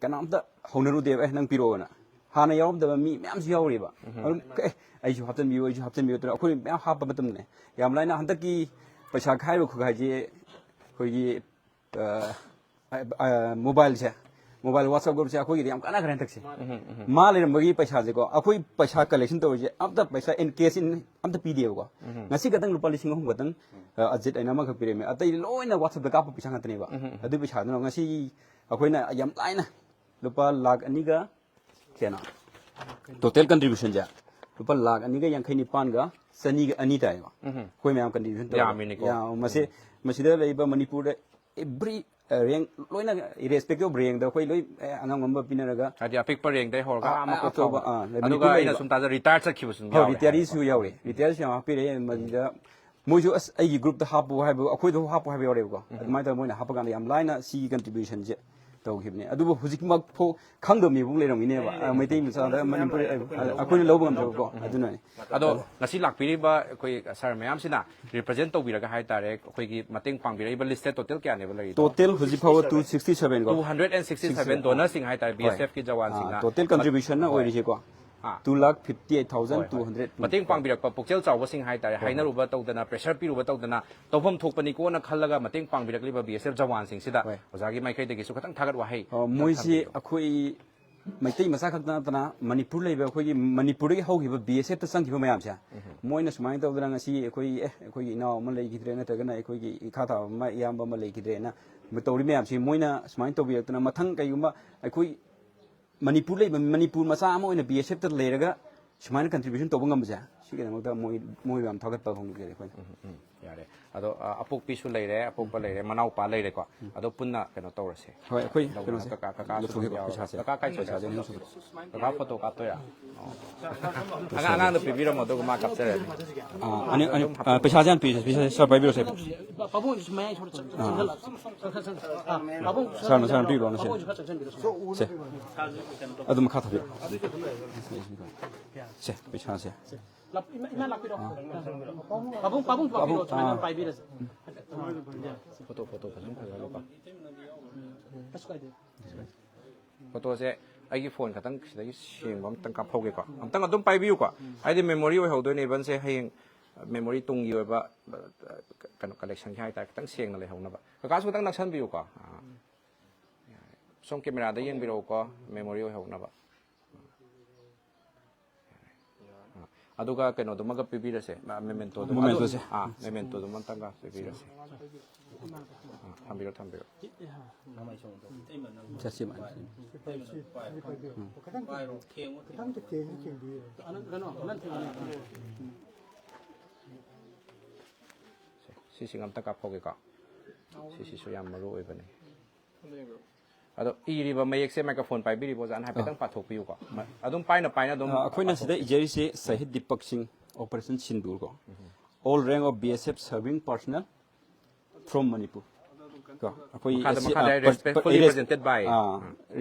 ꯀꯅꯥꯝꯇ ꯍꯧꯅꯔꯨꯗꯦꯕ, "ꯑꯦ, ꯅꯪ ꯄꯤꯔꯛꯑꯣꯅ"꯫ ꯍꯥꯟꯅ ꯌꯥꯎꯔꯝꯗꯕ ꯃꯤ ꯃꯌꯥꯝꯁꯨ ꯌꯥꯎꯔꯤꯕ꯫ ꯎꯝ꯫ ꯑꯗꯨꯝ, "ꯑꯦ, ꯑꯩꯁꯨ ꯍꯥꯞꯆꯤꯟꯕꯤꯌꯨ, ꯑꯩꯁꯨ ꯍꯥꯞꯆꯤꯟꯕꯤꯌꯨ" ꯇꯧꯔ ꯑꯩꯈꯣꯏ ꯃꯌꯥꯝ ꯍꯥꯞꯄ ꯃꯇꯝꯗꯅꯦ, ꯌꯥꯝ ꯂꯥꯏꯅ ꯍꯟꯗꯛꯀꯤ ꯄꯩꯁꯥ ꯈꯥꯏꯕ ꯈꯨꯈꯥꯏꯁꯦ ꯑꯩꯈꯣꯏꯒꯤ, ꯑ, ꯑ, ꯑ, ꯃꯣꯕꯥꯏꯜꯁꯦ, ꯃꯣꯕꯥꯏꯜ WhatsApp ꯒ꯭ꯔꯨꯞꯁꯦ ꯑꯩꯈꯣꯏꯒꯤꯗꯤ ꯌꯥꯝ ꯀꯥꯟꯅꯈ꯭ꯔꯦ ꯍꯟꯗꯛꯁꯦ꯫ ꯎꯝ, ꯎꯝ, ꯎꯝ꯫ ꯃꯥ ꯂꯩꯔꯝꯕꯒꯤ ꯄꯩꯁꯥꯁꯦꯀꯣ, ꯑꯩꯈꯣꯏ ꯄꯩꯁꯥ ꯀꯂꯦꯛꯁꯟ ꯇꯧꯔꯤꯁꯦ ꯑꯝꯇ ꯄꯩꯁꯥ in cash in ꯑꯝꯇ ꯄꯤꯗꯦꯕꯀꯣ꯫ ꯎꯝ꯫ ꯉꯁꯤ ꯈꯛꯇꯪ ꯂꯨꯄꯥ ꯂꯤꯁꯤꯡ ꯑꯍꯨꯝ ꯈꯛꯇꯪ, ꯑ, ꯑꯖꯤꯠ ꯍꯥꯏꯅ ꯑꯃꯈꯛ ꯄꯤꯔꯝꯃꯦ꯫ ꯑꯇꯩ ꯂꯣꯏꯅ WhatsApp ꯇ ꯀꯥꯞꯄ ꯄꯩꯁꯥ ꯉꯥꯛꯇꯅꯦꯕ꯫ ꯎꯝ, ꯎꯝ, ꯎꯝ꯫ ꯑꯗꯨ ꯄꯩꯁꯥꯗꯨꯅ ꯉꯁꯤ ꯑꯩꯈꯣꯏꯅ ꯌꯥꯝ ꯂꯥꯏꯅ ꯂꯨꯄꯥ ꯂꯥꯛ ꯑꯅꯤꯒ ꯀꯌꯥꯅꯣ? ꯇꯣꯇꯦꯜ ꯀꯟꯇ꯭ꯔꯤꯕ꯭ꯌꯨꯁꯟꯁꯦ ꯂꯨꯄꯥ ꯂꯥꯛ ꯑꯅꯤꯒ ꯌꯥꯡꯈꯩ ꯅꯤꯄꯥꯟꯒ ꯆꯅꯤꯒ ꯑꯅꯤ ꯇꯥꯏꯌꯦꯕ꯫ ꯎꯝ꯫ ꯑꯩꯈꯣꯏ ꯃꯌꯥꯝ ꯀꯟꯇ꯭ꯔꯤꯕ꯭ꯌꯨꯁꯟ ꯇꯧꯔꯒ꯫ ꯌꯥꯝꯃꯤꯅꯦꯀꯣ꯫ ꯌꯥꯝ-, ꯃꯁꯤ, ꯎꯝ꯫ ꯃꯁꯤꯗ ꯂꯩꯔꯤꯕ ꯃꯅꯤꯄꯨꯔꯗ every, ꯑ, rank, ꯂꯣꯏꯅ irrespective of rank ꯗ ꯑꯩꯈꯣꯏ ꯂꯣꯏ, ꯑꯦ, ꯑꯉꯝ ꯉꯝꯕ ꯄꯤꯅꯔꯒ ꯑꯗꯤ ꯑꯄꯤꯛꯄ ꯔꯦꯡꯗꯩ ꯍꯧꯔꯒ ꯑꯥ, ꯑꯥ ꯃꯀꯣꯛ ꯑꯆꯧꯕ, ꯐꯥꯎꯕ꯫ ꯑꯥ, ꯂꯩꯕ ꯑꯗꯨꯒ ꯅꯤꯄꯨꯟ ꯑꯩꯅ ꯂꯩꯕ꯫ ꯁꯨꯝ ꯇꯥꯖ ꯔꯤꯇꯥꯌꯔ ꯆꯠꯈꯤꯕꯁꯨ ꯍꯣꯏ, ꯌꯥꯎꯔꯦ ꯔꯤꯇꯥꯌꯔꯤꯁꯨ ꯍꯥꯏꯌꯦꯕꯀꯣ꯫ ꯌꯥꯎꯔꯤ꯫ ꯔꯤꯇꯥꯌꯔꯁꯨ ꯌꯥꯝ ꯍꯥꯞꯄꯤꯔꯛꯑꯦ꯫ ꯃꯗꯨꯗ ꯃꯣꯏꯁꯨ, "ꯑꯁ, ꯑꯩꯒꯤ ꯒ꯭ꯔꯨꯞꯇ ꯍꯥꯞꯄꯨ" ꯍꯥꯏꯕ, ꯑꯩꯈꯣꯏꯗ ꯍꯥꯞꯄꯨ ꯍꯥꯏꯕ ꯌꯥꯎꯔꯦꯕꯀꯣ꯫ ꯎꯝ꯫ ꯑꯗꯨꯃꯥꯏꯅ ꯇꯧꯔꯒ ꯃꯣꯏꯅ ꯍꯥꯞꯄ ꯀꯥꯟꯗ ꯌꯥꯝ ꯂꯥꯏꯅ ꯁꯤꯒꯤ ꯀꯟꯇ꯭ꯔꯤꯕ꯭ꯌꯨꯁꯟꯁꯦ ꯇꯧꯈꯤꯕꯅꯦ꯫ ꯑꯗꯨꯕꯨ ꯍꯧꯖꯤꯛꯃꯛ ꯐꯥꯎ ꯈꯪꯗꯕ ꯃꯤꯐꯥꯎ ꯂꯩꯔꯝꯒꯅꯦꯕ꯫ ꯑ, ꯃꯩꯇꯩ ꯃꯆꯥꯗ ꯃꯅꯤꯄꯨꯔꯤ, ꯑ, ꯑꯩꯈꯣꯏꯅ ꯂꯧꯕ ꯉꯝꯗꯕꯀꯣ꯫ ꯑꯗꯨꯅꯅꯦ꯫ ꯑꯗꯣ ꯉꯁꯤ ꯂꯥꯛꯄꯤꯔꯤꯕ ꯑꯩꯈꯣꯏ ꯁꯥꯔ ꯃꯌꯥꯝꯁꯤꯅ ꯔꯤꯄ꯭ꯔꯖꯦꯟ ꯇꯧꯕꯤꯔꯒ ꯍꯥꯏꯇꯥꯔꯦ, ꯑꯩꯈꯣꯏꯒꯤ ꯃꯇꯦꯡ ꯄꯥꯡꯕꯤꯔꯛꯏꯕ ꯂꯤꯁꯇꯦ ꯇꯣꯇꯦꯜ ꯀꯌꯥꯅꯦꯕ ꯂꯩꯔꯤꯗꯣ? ꯇꯣꯇꯦꯜ ꯍꯧꯖꯤꯛ ꯐꯥꯎꯕ two sixty seven ꯀꯣ꯫ Two hundred and sixty seven sixty seven. ꯗꯣꯅꯔꯁꯤꯡ ꯍꯥꯏꯇꯥꯔꯦ, ꯍꯣꯏ꯫ ꯕꯤ ꯑꯦꯁ ꯑꯦꯐꯀꯤ ꯖꯋꯥꯟꯁꯤꯡꯅ꯫ ꯑꯥ, ꯇꯣꯇꯦꯜ ꯀꯟꯇ꯭ꯔꯤꯕ꯭ꯌꯨꯁꯟꯅ ꯍꯣꯏ꯫ ꯑꯣꯏꯔꯤꯁꯦꯀꯣ꯫ ꯑꯥ꯫ Two lakh fifty eight thousand two hundred꯫ ꯍꯣꯏ, ꯍꯣꯏ꯫ ꯃꯇꯦꯡ ꯄꯥꯡꯕꯤꯔꯛꯄ ꯄꯨꯛꯆꯦꯜ ꯆꯥꯎꯕꯁꯤꯡ ꯍꯥꯏꯇꯥꯔꯦ, ꯍꯣꯏ, ꯍꯣꯏ꯫ ꯍꯥꯏꯅꯔꯨꯕ ꯇꯧꯗꯅ, ꯄ꯭ꯔꯦꯁꯔ ꯄꯤꯔꯨꯕ ꯇꯧꯗꯅ, ꯇꯧꯐꯝ ꯊꯣꯛꯄꯅꯤꯀꯣꯅ ꯈꯜꯂꯒ ꯃꯇꯦꯡ ꯄꯥꯡꯕꯤꯔꯛꯂꯤꯕ ꯕꯤ ꯑꯦꯁ ꯑꯦꯐ ꯖꯋꯥꯟꯁꯤꯡꯁꯤꯗ ꯍꯣꯏ꯫ ꯑꯣꯖꯥꯒꯤ ꯃꯥꯏꯀꯩꯗꯒꯤꯁꯨ ꯈꯤꯇꯪ ꯊꯥꯒꯠ ꯋꯥꯍꯩ ꯑꯣ, ꯈꯤꯇꯪ ꯃꯣꯏꯁꯤ ꯊꯝꯕꯤꯌꯨ꯫ ꯑꯩꯈꯣꯏ ꯃꯩꯇꯩ ꯃꯆꯥ ꯈꯛꯇ ꯅꯠꯇꯅ ꯃꯅꯤꯄꯨꯔ ꯂꯩꯕ ꯑꯩꯈꯣꯏꯒꯤ ꯃꯅꯤꯄꯨꯔꯗꯒꯤ ꯍꯧꯈꯤꯕ ꯕꯤ ꯑꯦꯁ ꯑꯦꯐꯇ ꯆꯪꯈꯤꯕ ꯃꯌꯥꯝꯁꯦ, ꯎꯝ꯫ ꯃꯣꯏꯅ ꯁꯨꯃꯥꯏꯅ ꯇꯧꯗꯅ ꯉꯁꯤ ꯑꯩꯈꯣꯏ, ꯑꯦ, ꯑꯩꯈꯣꯏꯒꯤ ꯏꯅꯥꯎ ꯑꯃ ꯂꯩꯈꯤꯗ꯭ꯔꯦ, ꯅꯠꯇ꯭ꯔꯒꯅ ꯑꯩꯈꯣꯏꯒꯤ ꯏꯈꯥ ꯊꯥꯕ ꯑꯃ, ꯏꯌꯥꯝꯕ ꯑꯃ ꯂꯩꯈꯤꯗ꯭ꯔꯦꯅ ꯇꯧꯔꯤ ꯃꯌꯥꯝꯁꯤ, ꯃꯣꯏꯅ ꯁꯨꯃꯥꯏꯅ ꯇꯧꯕꯤꯔꯛꯇꯅ ꯃꯊꯪ ꯀꯩꯒꯨꯝꯕ ꯑꯩꯈꯣꯏ ꯃꯅꯤꯄꯨꯔ ꯂꯩꯕ ꯃꯅꯤꯄꯨꯔ ꯃꯆꯥ ꯑꯃ ꯑꯣꯏꯅ ꯕꯤ ꯑꯦꯁ ꯑꯦꯐꯇ ꯂꯩꯔꯒ ꯁꯨꯃꯥꯏꯅ ꯀꯟꯇ꯭ꯔꯤꯕ꯭ꯌꯨꯁꯟ ꯇꯧꯕ ꯉꯝꯕꯁꯦ, ꯁꯤ ꯒꯤꯗꯃꯛꯇ ꯃꯣꯏ ꯃꯣꯏꯕꯨ ꯌꯥꯝ ꯊꯥꯒꯠꯄ ꯐꯣꯡꯗꯣꯛꯆꯔꯤ ꯑꯩꯈꯣꯏꯅ꯫ ꯎꯝ, ꯌꯥꯔꯦ꯫ ꯑꯗꯣ ꯑ, ꯑꯄꯣꯛꯄꯤꯁꯨ ꯂꯩꯔꯦ, ꯑꯄꯣꯛꯄ ꯂꯩꯔꯦ, ꯃꯅꯥꯎꯄꯥ ꯂꯩꯔꯦꯀꯣ꯫ ꯑꯗꯣ ꯄꯨꯟꯅ ꯀꯩꯅꯣ ꯇꯧꯔꯁꯦ꯫ ꯍꯣꯏ, ꯑꯩꯈꯣꯏ ꯂꯧꯗꯅ ꯀꯩꯅꯣꯁꯦ ꯀꯀꯥ, ꯀꯀꯥꯁꯨ ꯑꯗꯨꯝ ꯂꯧꯊꯣꯛꯀꯦꯀꯣ, ꯌꯥꯎꯔꯦ꯫ ꯄꯩꯁꯥꯁꯦ꯫ ꯀꯀꯥ ꯀꯥꯏ ꯆꯠꯈ꯭ꯔꯦ? ꯄꯩꯁꯥꯁꯦ ꯑꯗꯨꯝ ꯂꯧꯊꯣꯛꯀꯦ꯫ ꯀꯀꯥ ꯐꯣꯇꯣ ꯀꯥꯞꯇꯣꯏꯔꯥ? ꯑꯣ꯫ ꯑꯉꯥꯡ, ꯑꯉꯥꯡꯗ ꯄꯤꯕꯤꯔꯝꯃꯣ, ꯑꯗꯨꯒ ꯃꯥ ꯀꯥꯞꯆꯔꯅꯤ꯫ ꯑꯥ, ꯑꯅꯤ, ꯑꯅꯤ, ꯑꯥ, ꯄꯩꯁꯥꯁꯦ ꯍꯥꯟꯅ ꯄꯤꯔꯁꯦ, ꯄꯩꯁꯥꯁꯦ ꯁꯥꯔ ꯄꯥꯏꯕꯤꯔꯣ, ꯁꯥꯔ꯫ ꯁꯥꯔꯅ, ꯁꯥꯔꯅ ꯄꯤꯔꯣ, ꯁꯦ꯫ ꯁꯦ꯫ ꯑꯗꯨꯝ ꯃꯈꯥ ꯊꯥꯕꯤꯔꯣ꯫ ꯁꯦ, ꯄꯩꯁꯥꯁꯦ꯫ ꯂꯥꯛ-, ꯏꯃꯥ, ꯏꯃꯥ ꯂꯥꯛꯄꯤꯔꯣ꯫ ꯄꯥꯕꯨꯡ, ꯄꯥꯕꯨꯡ ꯂꯥꯛꯄꯤꯔꯣ, ꯄꯥꯕꯨꯡ, ꯁꯨꯃꯥꯏꯅ ꯑꯥ꯫ ꯄꯥꯏꯕꯤꯔꯁꯦ꯫ ꯐꯣꯇꯣ, ꯐꯣꯇꯣ ꯐꯖꯅ ꯐꯖꯍꯜꯂꯨꯀꯣ꯫ ꯀꯩꯁꯨ ꯀꯥꯏꯗꯦ꯫ ꯐꯣꯇꯣꯁꯦ ꯑꯩꯒꯤ ꯐꯣꯟ ꯈꯛꯇꯪ ꯁꯤꯗꯒꯤ ꯁꯦꯡꯕ ꯑꯝꯇꯪ ꯀꯥꯞꯍꯧꯒꯦꯀꯣ꯫ ꯑꯝꯇꯪ ꯑꯗꯨꯝ ꯄꯥꯏꯕꯤꯌꯨꯀꯣ꯫ ꯍꯥꯏꯗꯤ ꯃꯦꯃꯣꯔꯤ ꯑꯣꯏꯍꯧꯗꯣꯏꯅꯦ, ꯏꯚꯟꯁꯦ ꯍꯌꯦꯡ ꯃꯦꯃꯣꯔꯤ ꯇꯨꯡꯒꯤ ꯑꯣꯏꯕ, ꯑ, ꯀꯩꯅꯣ, ꯀꯂꯦꯛꯁꯟꯒꯤ ꯍꯥꯏꯇꯥꯔꯦ, ꯈꯤꯇꯪ ꯁꯦꯡꯅ ꯂꯩꯍꯧꯅꯕ꯫ ꯀꯀꯥꯁꯨ ꯈꯤꯇꯪ ꯅꯛꯁꯟꯕꯤꯌꯨꯀꯣ꯫ ꯑꯥ꯫ ꯁꯣꯝ ꯀꯦꯃꯦꯔꯥꯗ ꯌꯦꯡꯕꯤꯔꯛꯎꯀꯣ, ꯃꯦꯃꯣꯔꯤ ꯑꯣꯏꯍꯧꯅꯕ꯫ ꯑꯗꯨꯒ ꯀꯩꯅꯣꯗꯨꯃꯒ ꯄꯤꯕꯤꯔꯁꯦ, ꯃ-, ꯃꯦꯃꯦꯟꯇꯣꯗꯨꯃ꯫ ꯃꯦꯃꯦꯟꯇꯣꯁꯦ꯫ ꯑꯥ, ꯃꯦꯃꯦꯟꯇꯣꯗꯨꯃ ꯑꯝꯇꯪꯒ ꯄꯤꯕꯤꯔꯁꯦ꯫ ꯑꯥ, ꯊꯝꯕꯤꯔꯣ, ꯊꯝꯕꯤꯔꯣ꯫ ꯆꯠꯁꯤ ꯃꯥ꯫ ꯁꯤꯁꯤꯡ ꯑꯝꯇ ꯀꯥꯞꯍꯧꯒꯦꯀꯣ꯫ ꯁꯤꯁꯤꯁꯨ ꯌꯥꯝ ꯃꯔꯨ ꯑꯣꯏꯕꯅꯤ꯫ ꯑꯗꯣ ꯏꯔꯤꯕ ꯃꯌꯦꯛꯁꯦ, ꯃꯥꯏꯀ꯭ꯔꯣꯐꯣꯟ ꯄꯥꯏꯕꯤꯔꯤꯕ ꯑꯣꯖꯥꯅ ꯍꯥꯏꯐꯦꯠꯇꯪ ꯑꯥ꯫ ꯄꯥꯊꯣꯛꯄꯤꯌꯨꯀꯣ꯫ ꯃ-, ꯑꯗꯨꯝ ꯄꯥꯏꯅ ꯄꯥꯏꯅ ꯑꯗꯨꯝ ꯑ, ꯑꯩꯈꯣꯏꯅ ꯁꯤꯗ ꯄꯥꯊꯣꯛꯄꯤꯌꯨ꯫ ꯏꯖꯔꯤꯁꯦ ꯁꯍꯤꯗ ꯗꯤꯄꯛ ꯁꯤꯡ, ꯑꯣꯄꯔꯦꯁꯟ ꯁꯤꯟꯗꯨꯔ ꯀꯣ꯫ All rank of B S F serving personnel from Manipur꯫ ꯀꯣ, ꯑꯩꯈꯣꯏ ꯃꯈꯥꯗ, ꯑꯁꯤ, ꯃꯈꯥꯗ ꯑ, ꯍꯥꯏ, per-, per-, respectfully res-, presented by꯫ ꯑ,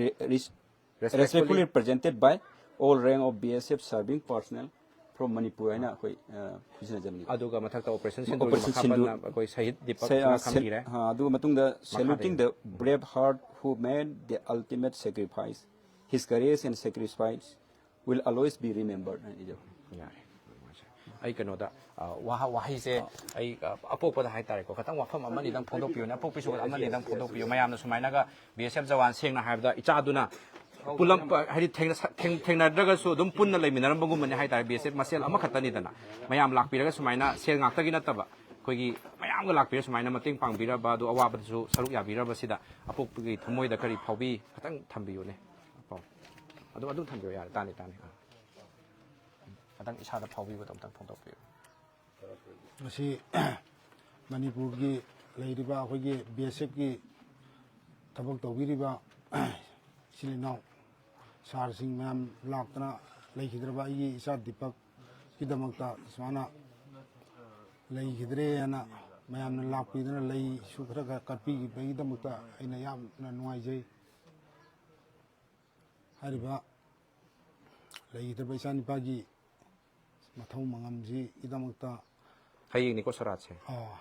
ꯔꯦ-, ꯔꯤꯁ-, Respectfully respectfully presented by all rank of B S F serving personnel from Manipur ꯍꯥꯏꯅ ꯑꯩꯈꯣꯏ, ꯑ, ꯈꯨꯠꯁꯤꯟꯅꯖꯕꯅꯤ꯫ ꯑꯗꯨꯒ ꯃꯊꯛꯇ ꯑꯣꯄꯔꯦꯁꯟ ꯁꯤꯟꯗꯨꯔꯒꯤ ꯑꯣꯄꯔꯦꯁꯟ ꯃꯈꯥ ꯁꯤꯟꯗꯨꯔ ꯄꯟꯅ ꯑꯩꯈꯣꯏ ꯁꯍꯤꯗ ꯗꯤꯄꯛ ꯁꯦ-, ꯑ, ꯁꯤꯡꯍ ꯁꯦ-, ꯈꯝꯕꯤꯔꯦ꯫ ꯑ, ꯑꯗꯨꯒ ꯃꯇꯨꯡꯗ ꯃꯈꯥꯗ saluting ꯌꯦꯡꯉꯨ꯫ The brave heart who made the ultimate sacrifice. His courage and sacrifice will always be remembered ꯍꯥꯏꯅ ꯏꯖꯕꯅꯤ꯫ ꯌꯥꯔꯦ꯫ ꯑꯩ ꯀꯩꯅꯣꯗ, ꯑ, ꯋꯥꯍ-, ꯋꯥꯍꯩꯁꯦ ꯑꯩ, ꯑ, ꯑꯄꯣꯛꯄꯗ ꯍꯥꯏꯇꯥꯔꯦꯀꯣ, ꯈꯤꯇꯪ ꯋꯥꯐꯝ ꯑꯃꯅꯤꯗꯪ ꯐꯣꯡꯗꯣꯛꯄꯤꯌꯨꯅꯦ, ꯑꯄꯣꯛꯄꯤꯁꯨ ꯑꯃꯅꯤꯗꯪ ꯐꯣꯡꯗꯣꯛꯄꯤꯌꯨ꯫ ꯃꯌꯥꯝꯅ ꯁꯨꯃꯥꯏꯅꯒ B S F ꯖꯋꯥꯟ, ꯁꯦꯡꯅ ꯍꯥꯏꯔꯕꯗ ꯏꯆꯥꯗꯨꯅ ꯄꯨꯂꯞ, ꯍꯥꯏꯗꯤ ꯊꯦꯡꯅ-, ꯊꯦꯡ-, ꯊꯦꯡꯅꯗ꯭ꯔꯒꯁꯨ ꯑꯗꯨꯝ ꯄꯨꯟꯅ ꯂꯩꯃꯤꯟꯅꯔꯝꯕꯒꯨꯝꯕꯅꯤ ꯍꯥꯏꯇꯥꯔꯦ꯫ B S F ꯃꯁꯦꯜ ꯑꯃꯈꯛꯇꯅꯤꯗꯅ, ꯃꯌꯥꯝ ꯂꯥꯛꯄꯤꯔꯒ ꯁꯨꯃꯥꯏꯅ ꯁꯦꯜ ꯉꯥꯛꯇꯒꯤ ꯅꯠꯇꯕ, ꯑꯩꯈꯣꯏꯒꯤ ꯃꯌꯥꯝꯒ ꯂꯥꯛꯄꯤꯔꯒ ꯁꯨꯃꯥꯏꯅ ꯃꯇꯦꯡ ꯄꯥꯡꯕꯤꯔꯕ, ꯑꯗꯨ ꯑꯋꯥꯕꯗꯁꯨ ꯁꯔꯨꯛ ꯌꯥꯕꯤꯔꯕꯁꯤꯗ ꯑꯄꯣꯛꯄꯒꯤ ꯊꯃꯣꯏꯗ ꯀꯔꯤ ꯐꯥꯎꯕꯤ? ꯈꯤꯇꯪ ꯊꯝꯕꯤꯌꯨꯅꯦ꯫ ꯑꯗꯨꯝ, ꯑꯗꯨꯝ ꯊꯝꯕꯤꯌꯨ ꯌꯥꯔꯦ, ꯇꯥꯅꯤ, ꯇꯥꯅꯤ꯫ ꯑꯥ꯫ ꯈꯤꯇꯪ ꯏꯁꯥꯗ ꯐꯥꯎꯕꯤꯕꯗꯣ ꯑꯝꯇꯪ ꯐꯣꯡꯗꯣꯛꯄꯤꯌꯨ꯫ ꯃꯁꯤ ꯃꯅꯤꯄꯨꯔꯒꯤ ꯂꯩꯔꯤꯕ ꯑꯩꯈꯣꯏꯒꯤ ꯕꯤ ꯑꯦꯁ ꯑꯦꯐꯀꯤ ꯊꯕꯛ ꯇꯧꯕꯤꯔꯤꯕ ꯏꯆꯤꯜ ꯏꯅꯥꯎ ꯁꯥꯔꯁꯤꯡ ꯃꯌꯥꯝ ꯂꯥꯛꯇꯅ ꯂꯩꯈꯤꯗ꯭ꯔꯕ ꯑꯩꯒꯤ ꯏꯆꯥ ꯗꯤꯄꯛꯀꯤꯗꯃꯛꯇ ꯁꯨꯃꯥꯏꯅ ꯂꯩꯈꯤꯗ꯭ꯔꯦ ꯍꯥꯏꯅ ꯃꯌꯥꯝꯅ ꯂꯥꯛꯄꯤꯗꯅ ꯂꯩꯁꯨ ꯈꯔ ꯈꯔ ꯀꯠꯄꯤꯈꯤꯕꯒꯤꯗꯃꯛꯇ ꯑꯩꯅ ꯌꯥꯝꯅ ꯅꯨꯡꯉꯥꯏꯖꯩ꯫ ꯍꯥꯏꯔꯤꯕ ꯂꯩꯈꯤꯗ꯭ꯔꯕ ꯏꯆꯥꯅꯤꯄꯥꯒꯤ ꯃꯊꯧ ꯃꯉꯝꯁꯤꯒꯤꯗꯃꯛꯇ ꯍꯌꯦꯡꯅꯤꯀꯣ ꯁꯣꯔꯥꯠꯁꯦ꯫ ꯑꯥ,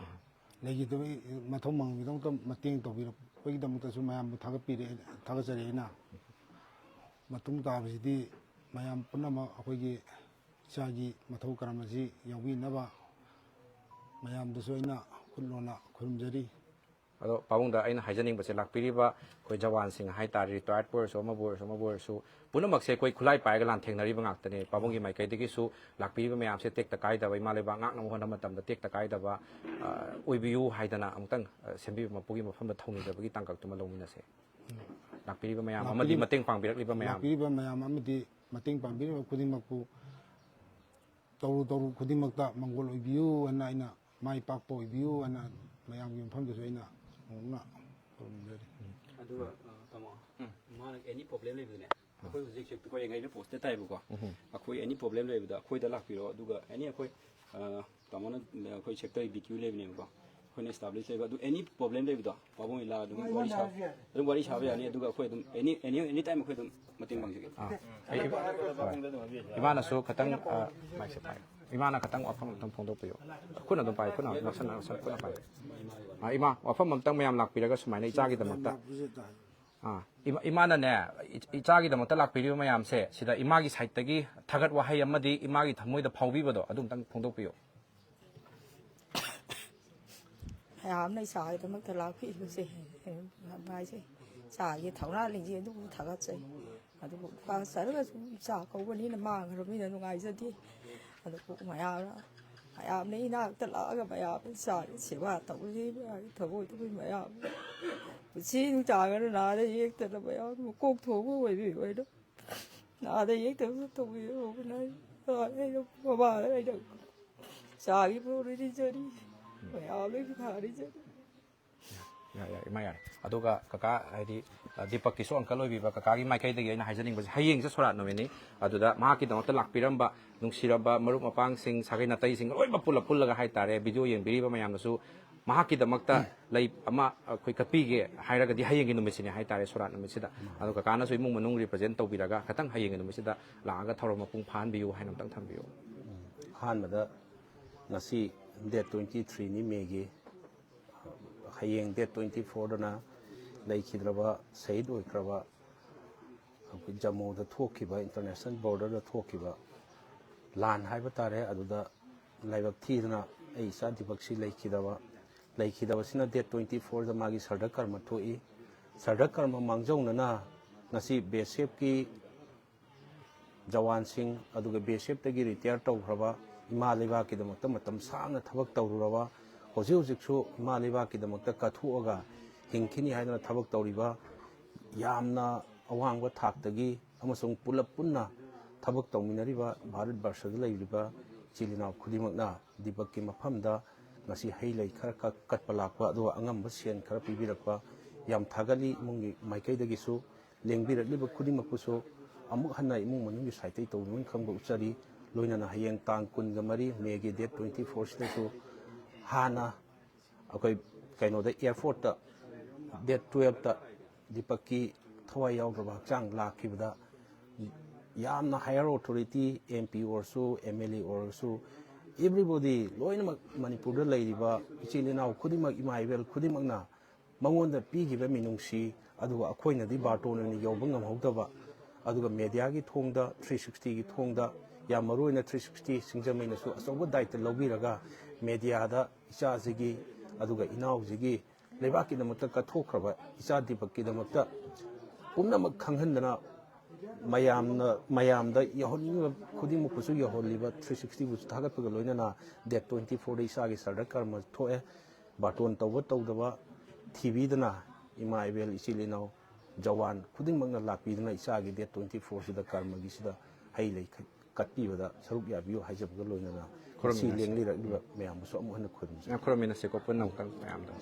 ꯂꯩꯈꯤꯗꯕꯒꯤ ꯃꯊꯧ ꯃꯉꯝꯒꯤꯗꯃꯛꯇ ꯃꯇꯦꯡ ꯇꯧꯕꯤꯔꯛꯄꯒꯤꯗꯃꯛꯇꯁꯨ ꯃꯌꯥꯝꯕꯨ ꯊꯥꯒꯠꯄꯤꯔꯦ, ꯊꯥꯒꯠꯆꯔꯤ꯫ ꯑꯩꯅ ꯃꯇꯨꯡ ꯇꯥꯕꯁꯤꯗꯤ ꯃꯌꯥꯝ ꯄꯨꯝꯅꯃꯛ ꯑꯩꯈꯣꯏꯒꯤ ꯏꯆꯥꯒꯤ ꯃꯊꯧ ꯀꯔꯝ ꯑꯁꯤ ꯌꯥꯎꯕꯤꯅꯕ ꯃꯌꯥꯝꯗꯁꯨ ꯑꯩꯅ ꯈꯨꯠ ꯂꯣꯟꯅ ꯈꯨꯔꯨꯝꯖꯔꯤ꯫ ꯑꯗꯣ ꯄꯥꯕꯨꯡꯗ ꯑꯩꯅ ꯍꯥꯏꯖꯅꯤꯡꯕꯁꯦ, ꯂꯥꯛꯄꯤꯔꯤꯕ ꯑꯩꯈꯣꯏ ꯖꯋꯥꯟꯁꯤꯡ ꯍꯥꯏꯇꯥꯔꯦ, ꯔꯤꯇꯥꯌꯔꯠꯄꯨ ꯑꯣꯏꯔꯁꯨ, ꯑꯃꯕꯨ ꯑꯣꯏꯔꯁꯨ, ꯑꯃꯕꯨ ꯑꯣꯏꯔꯁꯨ, ꯄꯨꯝꯅꯃꯛꯁꯦ ꯑꯩꯈꯣꯏ ꯈꯨꯠꯂꯥꯏ ꯄꯥꯏꯔꯒ ꯂꯥꯟꯊꯦꯡꯅꯔꯤꯕ ꯉꯥꯛꯇꯅꯦ꯫ ꯄꯥꯕꯨꯡꯒꯤ ꯃꯥꯏꯀꯩꯗꯒꯤꯁꯨ ꯂꯥꯛꯄꯤꯔꯤꯕ ꯃꯌꯥꯝꯁꯦ ꯇꯦꯛꯇ ꯀꯥꯏꯗꯕ, ꯏꯃꯥ ꯂꯩꯕꯥꯛ ꯉꯥꯛꯅꯕ ꯍꯣꯠꯅꯕ ꯃꯇꯝꯗ ꯇꯦꯛꯇ ꯀꯥꯏꯗꯕ, ꯑ, ꯑꯣꯏꯕꯤꯌꯨ ꯍꯥꯏꯗꯅ ꯑꯃꯨꯛꯇꯪ, ꯑ, ꯁꯦꯝꯕꯤꯕ ꯃꯄꯨꯒꯤ ꯃꯐꯝꯗ ꯊꯧꯅꯤꯖꯕꯒꯤ ꯇꯥꯡꯀꯛꯇꯨꯃ ꯂꯧꯃꯤꯟꯅꯁꯦ꯫ ꯂꯥꯛꯄꯤꯔꯤꯕ ꯃꯌꯥꯝ ꯑꯃꯗꯤ ꯂꯥꯛꯄꯤꯔꯤꯕ ꯃꯇꯦꯡ ꯄꯥꯡꯕꯤꯔꯛꯂꯤꯕ ꯃꯌꯥꯝ꯫ ꯂꯥꯛꯄꯤꯔꯤꯕ ꯃꯌꯥꯝ ꯑꯃꯗꯤ ꯃꯇꯦꯡ ꯄꯥꯡꯕꯤꯔꯤꯕ ꯈꯨꯗꯤꯡꯃꯛꯄꯨ ꯇꯧꯔꯨ ꯇꯧꯔꯨ ꯈꯨꯗꯤꯡꯃꯛꯇ ꯃꯪꯒꯣꯜ ꯑꯣꯏꯕꯤꯌꯨ ꯍꯥꯏꯅ, ꯑꯩꯅ ꯃꯥꯏ ꯄꯥꯛꯄ ꯑꯣꯏꯕꯤꯌꯨ ꯍꯥꯏꯅ ꯃꯌꯥꯝꯒꯤ ꯃꯐꯝꯗꯁꯨ ꯑꯩꯅ ꯍꯣꯡꯅ ꯈꯨꯔꯨꯝꯖꯔꯤ꯫ ꯑꯗꯨꯒ, ꯑ, ꯇꯥꯃꯣ, ꯎꯝ꯫ ꯃꯥꯅ ꯑꯦꯅꯤ ꯄ꯭ꯔꯣꯕ꯭ꯂꯦꯝ ꯂꯩꯕꯗꯅꯦ, ꯑꯩꯈꯣꯏ ꯍꯧꯖꯤꯛ ꯁꯦꯛ-, ꯑꯩꯈꯣꯏ ꯌꯥꯡꯈꯩꯅ ꯄꯣꯁꯇ ꯇꯥꯏꯕꯀꯣ꯫ ꯎꯝ꯫ ꯑꯩꯈꯣꯏ ꯑꯦꯅꯤ ꯄ꯭ꯔꯣꯕ꯭ꯂꯦꯝ ꯂꯩꯕꯗ ꯑꯩꯈꯣꯏꯗ ꯂꯥꯛꯄꯤꯔꯣ, ꯑꯗꯨꯒ ꯑꯦꯅꯤ ꯑꯩꯈꯣꯏ, ꯑ, ꯇꯥꯃꯣꯅ, ꯑꯩꯈꯣꯏ ꯁꯦꯛꯇꯔ ꯕꯤ ꯀ꯭ꯌꯨ ꯂꯩꯕꯅꯦꯕꯀꯣ, ꯑꯩꯈꯣꯏꯅ ꯑꯦꯁꯇꯥꯕ꯭ꯂꯤꯁ ꯂꯩꯕ, ꯑꯗꯨ ꯑꯦꯅꯤ ꯄ꯭ꯔꯣꯕ꯭ꯂꯦꯝ ꯂꯩꯕꯗꯣ ꯄꯥꯕꯨꯡ ꯍꯣꯏ ꯂꯥꯛꯑ ꯑꯗꯨꯝ ꯋꯥꯔꯤ ꯁꯥ-, ꯑꯗꯨꯝ ꯋꯥꯔꯤ ꯁꯥꯕ ꯌꯥꯅꯤ꯫ ꯑꯗꯨꯒ ꯑꯩꯈꯣꯏ ꯑꯗꯨꯝ ꯑꯦꯅꯤ, ꯑꯦꯅꯤ, ꯑꯦꯅꯤ ꯇꯥꯏꯝ ꯑꯩꯈꯣꯏ ꯑꯗꯨꯝ ꯃꯇꯦꯡ ꯄꯥꯡꯖꯒꯦ꯫ ꯑꯥ꯫ ꯑꯩ, ꯏꯃꯥꯅꯁꯨ ꯈꯇꯪ, ꯑ, ꯃꯥꯏꯛꯁꯦ ꯄꯥꯏ꯫ ꯏꯃꯥꯅ ꯈꯇꯪ ꯋꯥꯐꯝ ꯑꯝꯇꯪ ꯐꯣꯡꯗꯣꯛꯄꯤꯌꯨ꯫ ꯈꯨꯠꯅ ꯑꯗꯨꯝ ꯄꯥꯏ, ꯈꯨꯠꯅ ꯅꯛꯁꯟ, ꯅꯛꯁꯟ, ꯈꯨꯠꯅ ꯄꯥꯏ꯫ ꯑꯥ, ꯏꯃꯥ, ꯋꯥꯐꯝ ꯑꯝꯇꯪ ꯃꯌꯥꯝ ꯂꯥꯛꯄꯤꯔꯒ ꯁꯨꯃꯥꯏꯅ ꯏꯆꯥꯒꯤꯗꯃꯛꯇ꯫ ꯑꯥ, ꯏꯃꯥ-, ꯏꯃꯥꯅꯅꯦ, ꯏ-, ꯏꯆꯥꯒꯤꯗꯃꯛꯇ ꯂꯥꯛꯄꯤꯔꯤꯕ ꯃꯌꯥꯝꯁꯦ, ꯁꯤꯗ ꯏꯃꯥꯒꯤ ꯁꯥꯏꯠꯇꯒꯤ ꯊꯥꯒꯠ ꯋꯥꯍꯩ ꯑꯃꯗꯤ ꯏꯃꯥꯒꯤ ꯊꯃꯣꯏꯗ ꯐꯥꯎꯕꯤꯕꯗꯣ ꯑꯗꯨ ꯑꯝꯇꯪ ꯐꯣꯡꯗꯣꯛꯄꯤꯌꯨ꯫ ꯃꯌꯥꯝꯅ ꯏꯆꯥꯒꯤꯗꯃꯛꯇ ꯂꯥꯛꯄꯤꯕꯁꯦ ꯌꯥꯝ ꯅꯨꯡꯉꯥꯏꯖꯩ꯫ ꯏꯆꯥꯒꯤ ꯊꯧꯅꯥ ꯂꯤꯡꯖꯦꯜꯗꯨꯕꯨ ꯊꯥꯒꯠꯆꯩ꯫ ꯑꯗꯨꯕꯨ ꯄꯥꯁ ꯆꯠꯂꯒꯁꯨ ꯏꯆꯥ ꯀꯧꯕꯅꯤꯅ ꯃꯥꯡꯈ꯭ꯔꯕꯅꯤꯅ ꯅꯨꯡꯉꯥꯏꯖꯗꯦ꯫ ꯑꯗꯨꯕꯨ ꯃꯌꯥꯝꯅ, ꯃꯌꯥꯝꯅ ꯏꯅꯥꯛꯇ ꯂꯥꯛꯑꯒ ꯃꯌꯥꯝꯅ ꯏꯆꯥꯒꯤ ꯁꯦꯕꯥ ꯇꯧꯕꯁꯤ ꯃꯌꯥꯝꯒꯤ ꯊꯃꯣꯏꯗꯨꯒꯤ ꯃꯌꯥꯝ ꯄꯨꯟꯁꯤ ꯅꯨꯡꯁꯥꯡꯅ ꯅꯥꯗ ꯌꯦꯛꯇꯅ ꯃꯌꯥꯝ ꯃꯀꯣꯛ ꯊꯣꯡꯕ ꯑꯣꯏꯕꯤꯌꯨ ꯍꯥꯏꯅ ꯅꯥꯗ ꯌꯦꯛꯇꯕꯁꯨ ꯇꯧꯕꯤꯌꯨ ꯍꯥꯏꯅ ꯑꯩꯅ ꯃꯃꯥꯗ ꯑꯩꯅ ꯆꯥꯒꯤ ꯄꯨꯔ ꯅꯤꯖꯔꯤ꯫ ꯃꯌꯥꯝꯗꯒꯤ ꯐꯥ ꯅꯤꯖꯔꯤ꯫ ꯌꯥꯔꯦ, ꯌꯥꯔꯦ, ꯏꯃꯥ ꯌꯥꯔꯦ꯫ ꯑꯗꯨꯒ ꯀꯀꯥ, ꯍꯥꯏꯗꯤ, ꯑ, ꯗꯤꯄꯛꯀꯤꯁꯨ ꯑꯪꯀꯜ ꯑꯣꯏꯕꯤꯕ ꯀꯀꯥꯒꯤ ꯃꯥꯏꯀꯩꯗꯒꯤ ꯑꯩꯅ ꯍꯥꯏꯖꯅꯤꯡꯕꯁꯦ, ꯍꯌꯦꯡꯁꯦ ꯁꯣꯔꯥꯠ ꯅꯨꯃꯤꯠꯅꯤ꯫ ꯑꯗꯨꯗ ꯃꯍꯥꯛꯀꯤꯗꯃꯛꯇ ꯂꯥꯛꯄꯤꯔꯝꯕ ꯅꯨꯡꯁꯤꯔꯕ ꯃꯔꯨꯞ ꯃꯄꯥꯡꯁꯤꯡ, ꯁꯥꯒꯩ ꯅꯥꯇꯩꯁꯤꯡ ꯂꯣꯏꯅꯃꯛ ꯄꯨꯜꯂꯞ ꯄꯨꯜꯂꯒ ꯍꯥꯏꯇꯥꯔꯦ, ꯚꯤꯗꯤꯑꯣ ꯌꯦꯡꯕꯤꯔꯤꯕ ꯃꯌꯥꯝꯅꯁꯨ ꯃꯍꯥꯛꯀꯤꯗꯃꯛꯇ ꯂꯩ ꯑꯃ ꯑꯩꯈꯣꯏ ꯀꯠꯄꯤꯒꯦ ꯍꯥꯏꯔꯒꯗꯤ ꯍꯌꯦꯡꯒꯤ ꯅꯨꯃꯤꯠꯁꯤꯅꯦ ꯍꯥꯏꯇꯥꯔꯦ, ꯁꯣꯔꯥꯠ ꯅꯨꯃꯤꯠꯁꯤꯗ꯫ ꯑꯗꯣ ꯀꯀꯥꯅꯁꯨ ꯏꯃꯨꯡ ꯃꯅꯨꯡ ꯔꯤꯄ꯭ꯔꯖꯦꯟ ꯇꯧꯕꯤꯔꯒ ꯈꯤꯇꯪ ꯍꯌꯦꯡꯒꯤ ꯅꯨꯃꯤꯠꯁꯤꯗ ꯂꯥꯛꯑꯒ ꯊꯧꯔꯝ ꯃꯄꯨꯡ ꯐꯥꯍꯟꯕꯤꯌꯨ ꯍꯥꯏꯅ ꯑꯝꯇꯪ ꯊꯝꯕꯤꯌꯨ꯫ ꯑꯍꯥꯟꯕꯗ ꯉꯁꯤ ꯗꯦꯠ ꯇ꯭ꯋꯦꯟꯇꯤ ꯊ꯭ꯔꯤꯅꯤ ꯃꯦꯒꯤ꯫ ꯍꯌꯦꯡ ꯗꯦꯠ ꯇ꯭ꯋꯦꯟꯇꯤ ꯐꯣꯔꯗꯅ ꯂꯩꯈꯤꯗ꯭ꯔꯕ, ꯁꯍꯤꯗ ꯑꯣꯏꯈ꯭ꯔꯕ, ꯑꯩꯈꯣꯏ ꯖꯝꯃꯨꯗ ꯊꯣꯛꯈꯤꯕ, ꯏꯟꯇꯔꯅꯦꯁꯅꯦꯜ ꯕꯣꯔꯗꯔꯗ ꯊꯣꯛꯈꯤꯕ ꯂꯥꯟ ꯍꯥꯏꯕ ꯇꯥꯔꯦ, ꯑꯗꯨꯗ ꯂꯥꯏꯕꯛ ꯊꯤꯗꯅ ꯑꯩ ꯏꯆꯥ ꯗꯤꯄꯛꯁꯤ ꯂꯩꯈꯤꯗꯕ꯫ ꯂꯩꯈꯤꯗꯕꯁꯤꯅ ꯗꯦꯠ ꯇ꯭ꯋꯦꯟꯇꯤ ꯐꯣꯔꯗ ꯃꯥꯒꯤ ꯁꯔꯗ ꯀꯔꯃ ꯊꯣꯛꯏ꯫ ꯁꯔꯗ ꯀꯔꯃ ꯃꯥꯡꯖꯧꯅꯅ ꯉꯁꯤ ꯕꯤ ꯑꯦꯁ ꯑꯦꯐꯀꯤ ꯖꯋꯥꯟꯁꯤꯡ ꯑꯗꯨꯒ ꯕꯤ ꯑꯦꯁ ꯑꯦꯐꯇꯒꯤ ꯔꯤꯇꯥꯌꯔ ꯇꯧꯈ꯭ꯔꯕ, ꯏꯃꯥ ꯂꯩꯕꯥꯛꯀꯤꯗꯃꯛꯇ ꯃꯇꯝ ꯁꯥꯡꯅ ꯊꯕꯛ ꯇꯧꯔꯨꯔꯕ, ꯍꯧꯖꯤꯛ ꯍꯧꯖꯤꯛꯁꯨ ꯏꯃꯥ ꯂꯩꯕꯥꯛꯀꯤꯗꯃꯛꯇ ꯀꯠꯊꯣꯛꯑꯒ ꯍꯤꯡꯈꯤꯅꯤ ꯍꯥꯏꯗꯅ ꯊꯕꯛ ꯇꯧꯔꯤꯕ ꯌꯥꯝꯅ ꯑꯋꯥꯡꯕ ꯊꯥꯛꯇꯒꯤ ꯑꯃꯁꯨꯡ ꯄꯨꯂꯞ ꯄꯨꯟꯅ ꯊꯕꯛ ꯇꯧꯃꯤꯟꯅꯔꯤꯕ ꯚꯥꯔꯠ ꯕꯔꯁꯗ ꯂꯩꯔꯤꯕ ꯏꯆꯤꯜ ꯏꯅꯥꯎ ꯈꯨꯗꯤꯡꯃꯛꯅ ꯗꯤꯄꯛꯀꯤ ꯃꯐꯝꯗ ꯉꯁꯤ ꯍꯩ ꯂꯩ ꯈꯔ ꯀꯠ-, ꯀꯠꯄ ꯂꯥꯛꯄ, ꯑꯗꯨꯒ ꯑꯉꯝꯕ ꯁꯦꯟ ꯈꯔ ꯄꯤꯕꯤꯔꯛꯄ ꯌꯥꯝ ꯊꯥꯒꯠꯂꯤ꯫ ꯏꯃꯨꯡꯒꯤ ꯃꯥꯏꯀꯩꯗꯒꯤꯁꯨ ꯂꯦꯡꯕꯤꯔꯛꯂꯤꯕ ꯈꯨꯗꯤꯡꯃꯛꯄꯨꯁꯨ ꯑꯃꯨꯛ ꯍꯟꯅ ꯏꯃꯨꯡ ꯃꯅꯨꯡꯒꯤ ꯁꯥꯏꯠꯇꯒꯤ ꯇꯧꯕꯤꯃꯟ ꯈꯪꯕ ꯎꯠꯆꯔꯤ꯫ ꯂꯣꯏꯅꯅ ꯍꯌꯦꯡ ꯇꯥꯡ ꯀꯨꯟꯒ ꯃꯔꯤ ꯃꯦꯒꯤ ꯗꯦꯠ ꯇ꯭ꯋꯦꯟꯇꯤ ꯐꯣꯔꯁꯤꯗꯁꯨ ꯍꯥꯟꯅ ꯑꯩꯈꯣꯏ ꯀꯩꯅꯣꯗ ꯑꯦꯌꯥꯔꯄꯣꯔꯠꯇ ꯗꯦꯠ ꯇꯨꯌꯦꯜꯞꯇ ꯗꯤꯄꯛꯀꯤ ꯊꯋꯥꯏ ꯌꯥꯎꯗ꯭ꯔꯕ ꯍꯛꯆꯥꯡ ꯂꯥꯛꯈꯤꯕꯗ ꯌꯥꯝꯅ ꯍꯥꯏꯌꯔ ꯑꯣꯊꯣꯔꯤꯇꯤ, ꯑꯦꯝ ꯄꯤ ꯑꯣꯏꯔꯁꯨ, ꯑꯦꯝ ꯑꯦꯜ ꯑꯦ ꯑꯣꯏꯔꯁꯨ, ꯑꯦꯕ꯭ꯔꯤꯕꯣꯗꯤ ꯂꯣꯏꯅꯃꯛ ꯃꯅꯤꯄꯨꯔꯗ ꯂꯩꯔꯤꯕ ꯏꯆꯤꯜ ꯏꯅꯥꯎ ꯈꯨꯗꯤꯡꯃꯛ, ꯏꯃꯥ ꯏꯕꯦꯜ ꯈꯨꯗꯤꯡꯃꯛꯅ ꯃꯉꯣꯟꯗ ꯄꯤꯈꯤꯕ ꯃꯤꯅꯨꯡꯁꯤ, ꯑꯗꯨꯒ ꯑꯩꯈꯣꯏꯅꯗꯤ ꯕꯥꯔꯇꯣꯟ ꯑꯣꯏꯅ ꯌꯧꯕ ꯉꯝꯍꯧꯗꯕ, ꯑꯗꯨꯒ ꯃꯦꯗꯤꯌꯥꯒꯤ ꯊꯣꯡꯗ, ꯊ꯭ꯔꯤ ꯁꯤꯛꯁꯇꯤꯒꯤ ꯊꯣꯡꯗ, ꯌꯥꯝ ꯃꯔꯨ ꯑꯣꯏꯅ ꯊ꯭ꯔꯤ ꯁꯤꯛꯁꯇꯤ ꯁꯤꯡꯖꯃꯩꯅꯁꯨ ꯑꯆꯧꯕ ꯗꯥꯏꯇ ꯂꯧꯕꯤꯔꯒ ꯃꯦꯗꯤꯌꯥꯗ ꯏꯆꯥꯁꯤꯒꯤ ꯑꯗꯨꯒ ꯏꯅꯥꯎꯁꯤꯒꯤ ꯂꯩꯕꯥꯛꯀꯤꯗꯃꯛꯇ ꯀꯠꯊꯣꯛꯈ꯭ꯔꯕ ꯏꯆꯥ ꯗꯤꯄꯛꯀꯤꯗꯃꯛꯇ ꯄꯨꯝꯅꯃꯛ ꯈꯪꯍꯟꯗꯅ ꯃꯌꯥꯝꯅ, ꯃꯌꯥꯝꯗ ꯌꯧꯍꯟꯅꯤꯡꯕ ꯈꯨꯗꯤꯡꯃꯛꯄꯨꯁꯨ ꯌꯧꯍꯜꯂꯤꯕ ꯊ꯭ꯔꯤ ꯁꯤꯛꯁꯇꯤꯕꯨꯁꯨ ꯊꯥꯒꯠꯄꯒ ꯂꯣꯏꯅꯅ ꯗꯦꯠ ꯇ꯭ꯋꯦꯟꯇꯤ ꯐꯣꯔꯗ ꯏꯆꯥꯒꯤ ꯁꯔꯗ ꯀꯔꯃ ꯊꯣꯛꯑꯦ꯫ ꯕꯥꯔꯇꯣꯟ ꯇꯧꯕ ꯇꯧꯗꯕ ꯊꯤꯕꯤꯗꯅ ꯏꯃꯥ ꯏꯕꯦꯜ ꯏꯆꯤꯜ ꯏꯅꯥꯎ ꯖꯋꯥꯟ ꯈꯨꯗꯤꯡꯃꯛꯅ ꯂꯥꯛꯄꯤꯗꯨꯅ ꯏꯆꯥꯒꯤ ꯗꯦꯠ ꯇ꯭ꯋꯦꯟꯇꯤ ꯐꯣꯔꯁꯤꯗ ꯀꯔꯃꯒꯤꯁꯤꯗ ꯍꯩ ꯂꯩ ꯈ-, ꯀꯠꯄꯤꯕꯗ ꯁꯔꯨꯛ ꯌꯥꯕꯤꯌꯨ ꯍꯥꯏꯖꯕꯒ ꯂꯣꯏꯅꯅ ꯉꯁꯤ ꯈꯨꯔꯨꯝꯃꯤꯟꯅꯁꯤ꯫ ꯂꯦꯡꯕꯤꯔꯛꯂꯤꯕ ꯃꯌꯥꯝꯕꯨꯁꯨ ꯑꯃꯨꯛ ꯍꯟꯅ ꯈꯨꯔꯨꯝꯖꯔꯤ꯫ ꯈꯨꯔꯨꯝꯃꯤꯟꯅꯁꯤꯀꯣ ꯄꯨꯟꯅ ꯑꯃꯨꯛꯇꯪ ꯃꯌꯥꯝꯗ꯫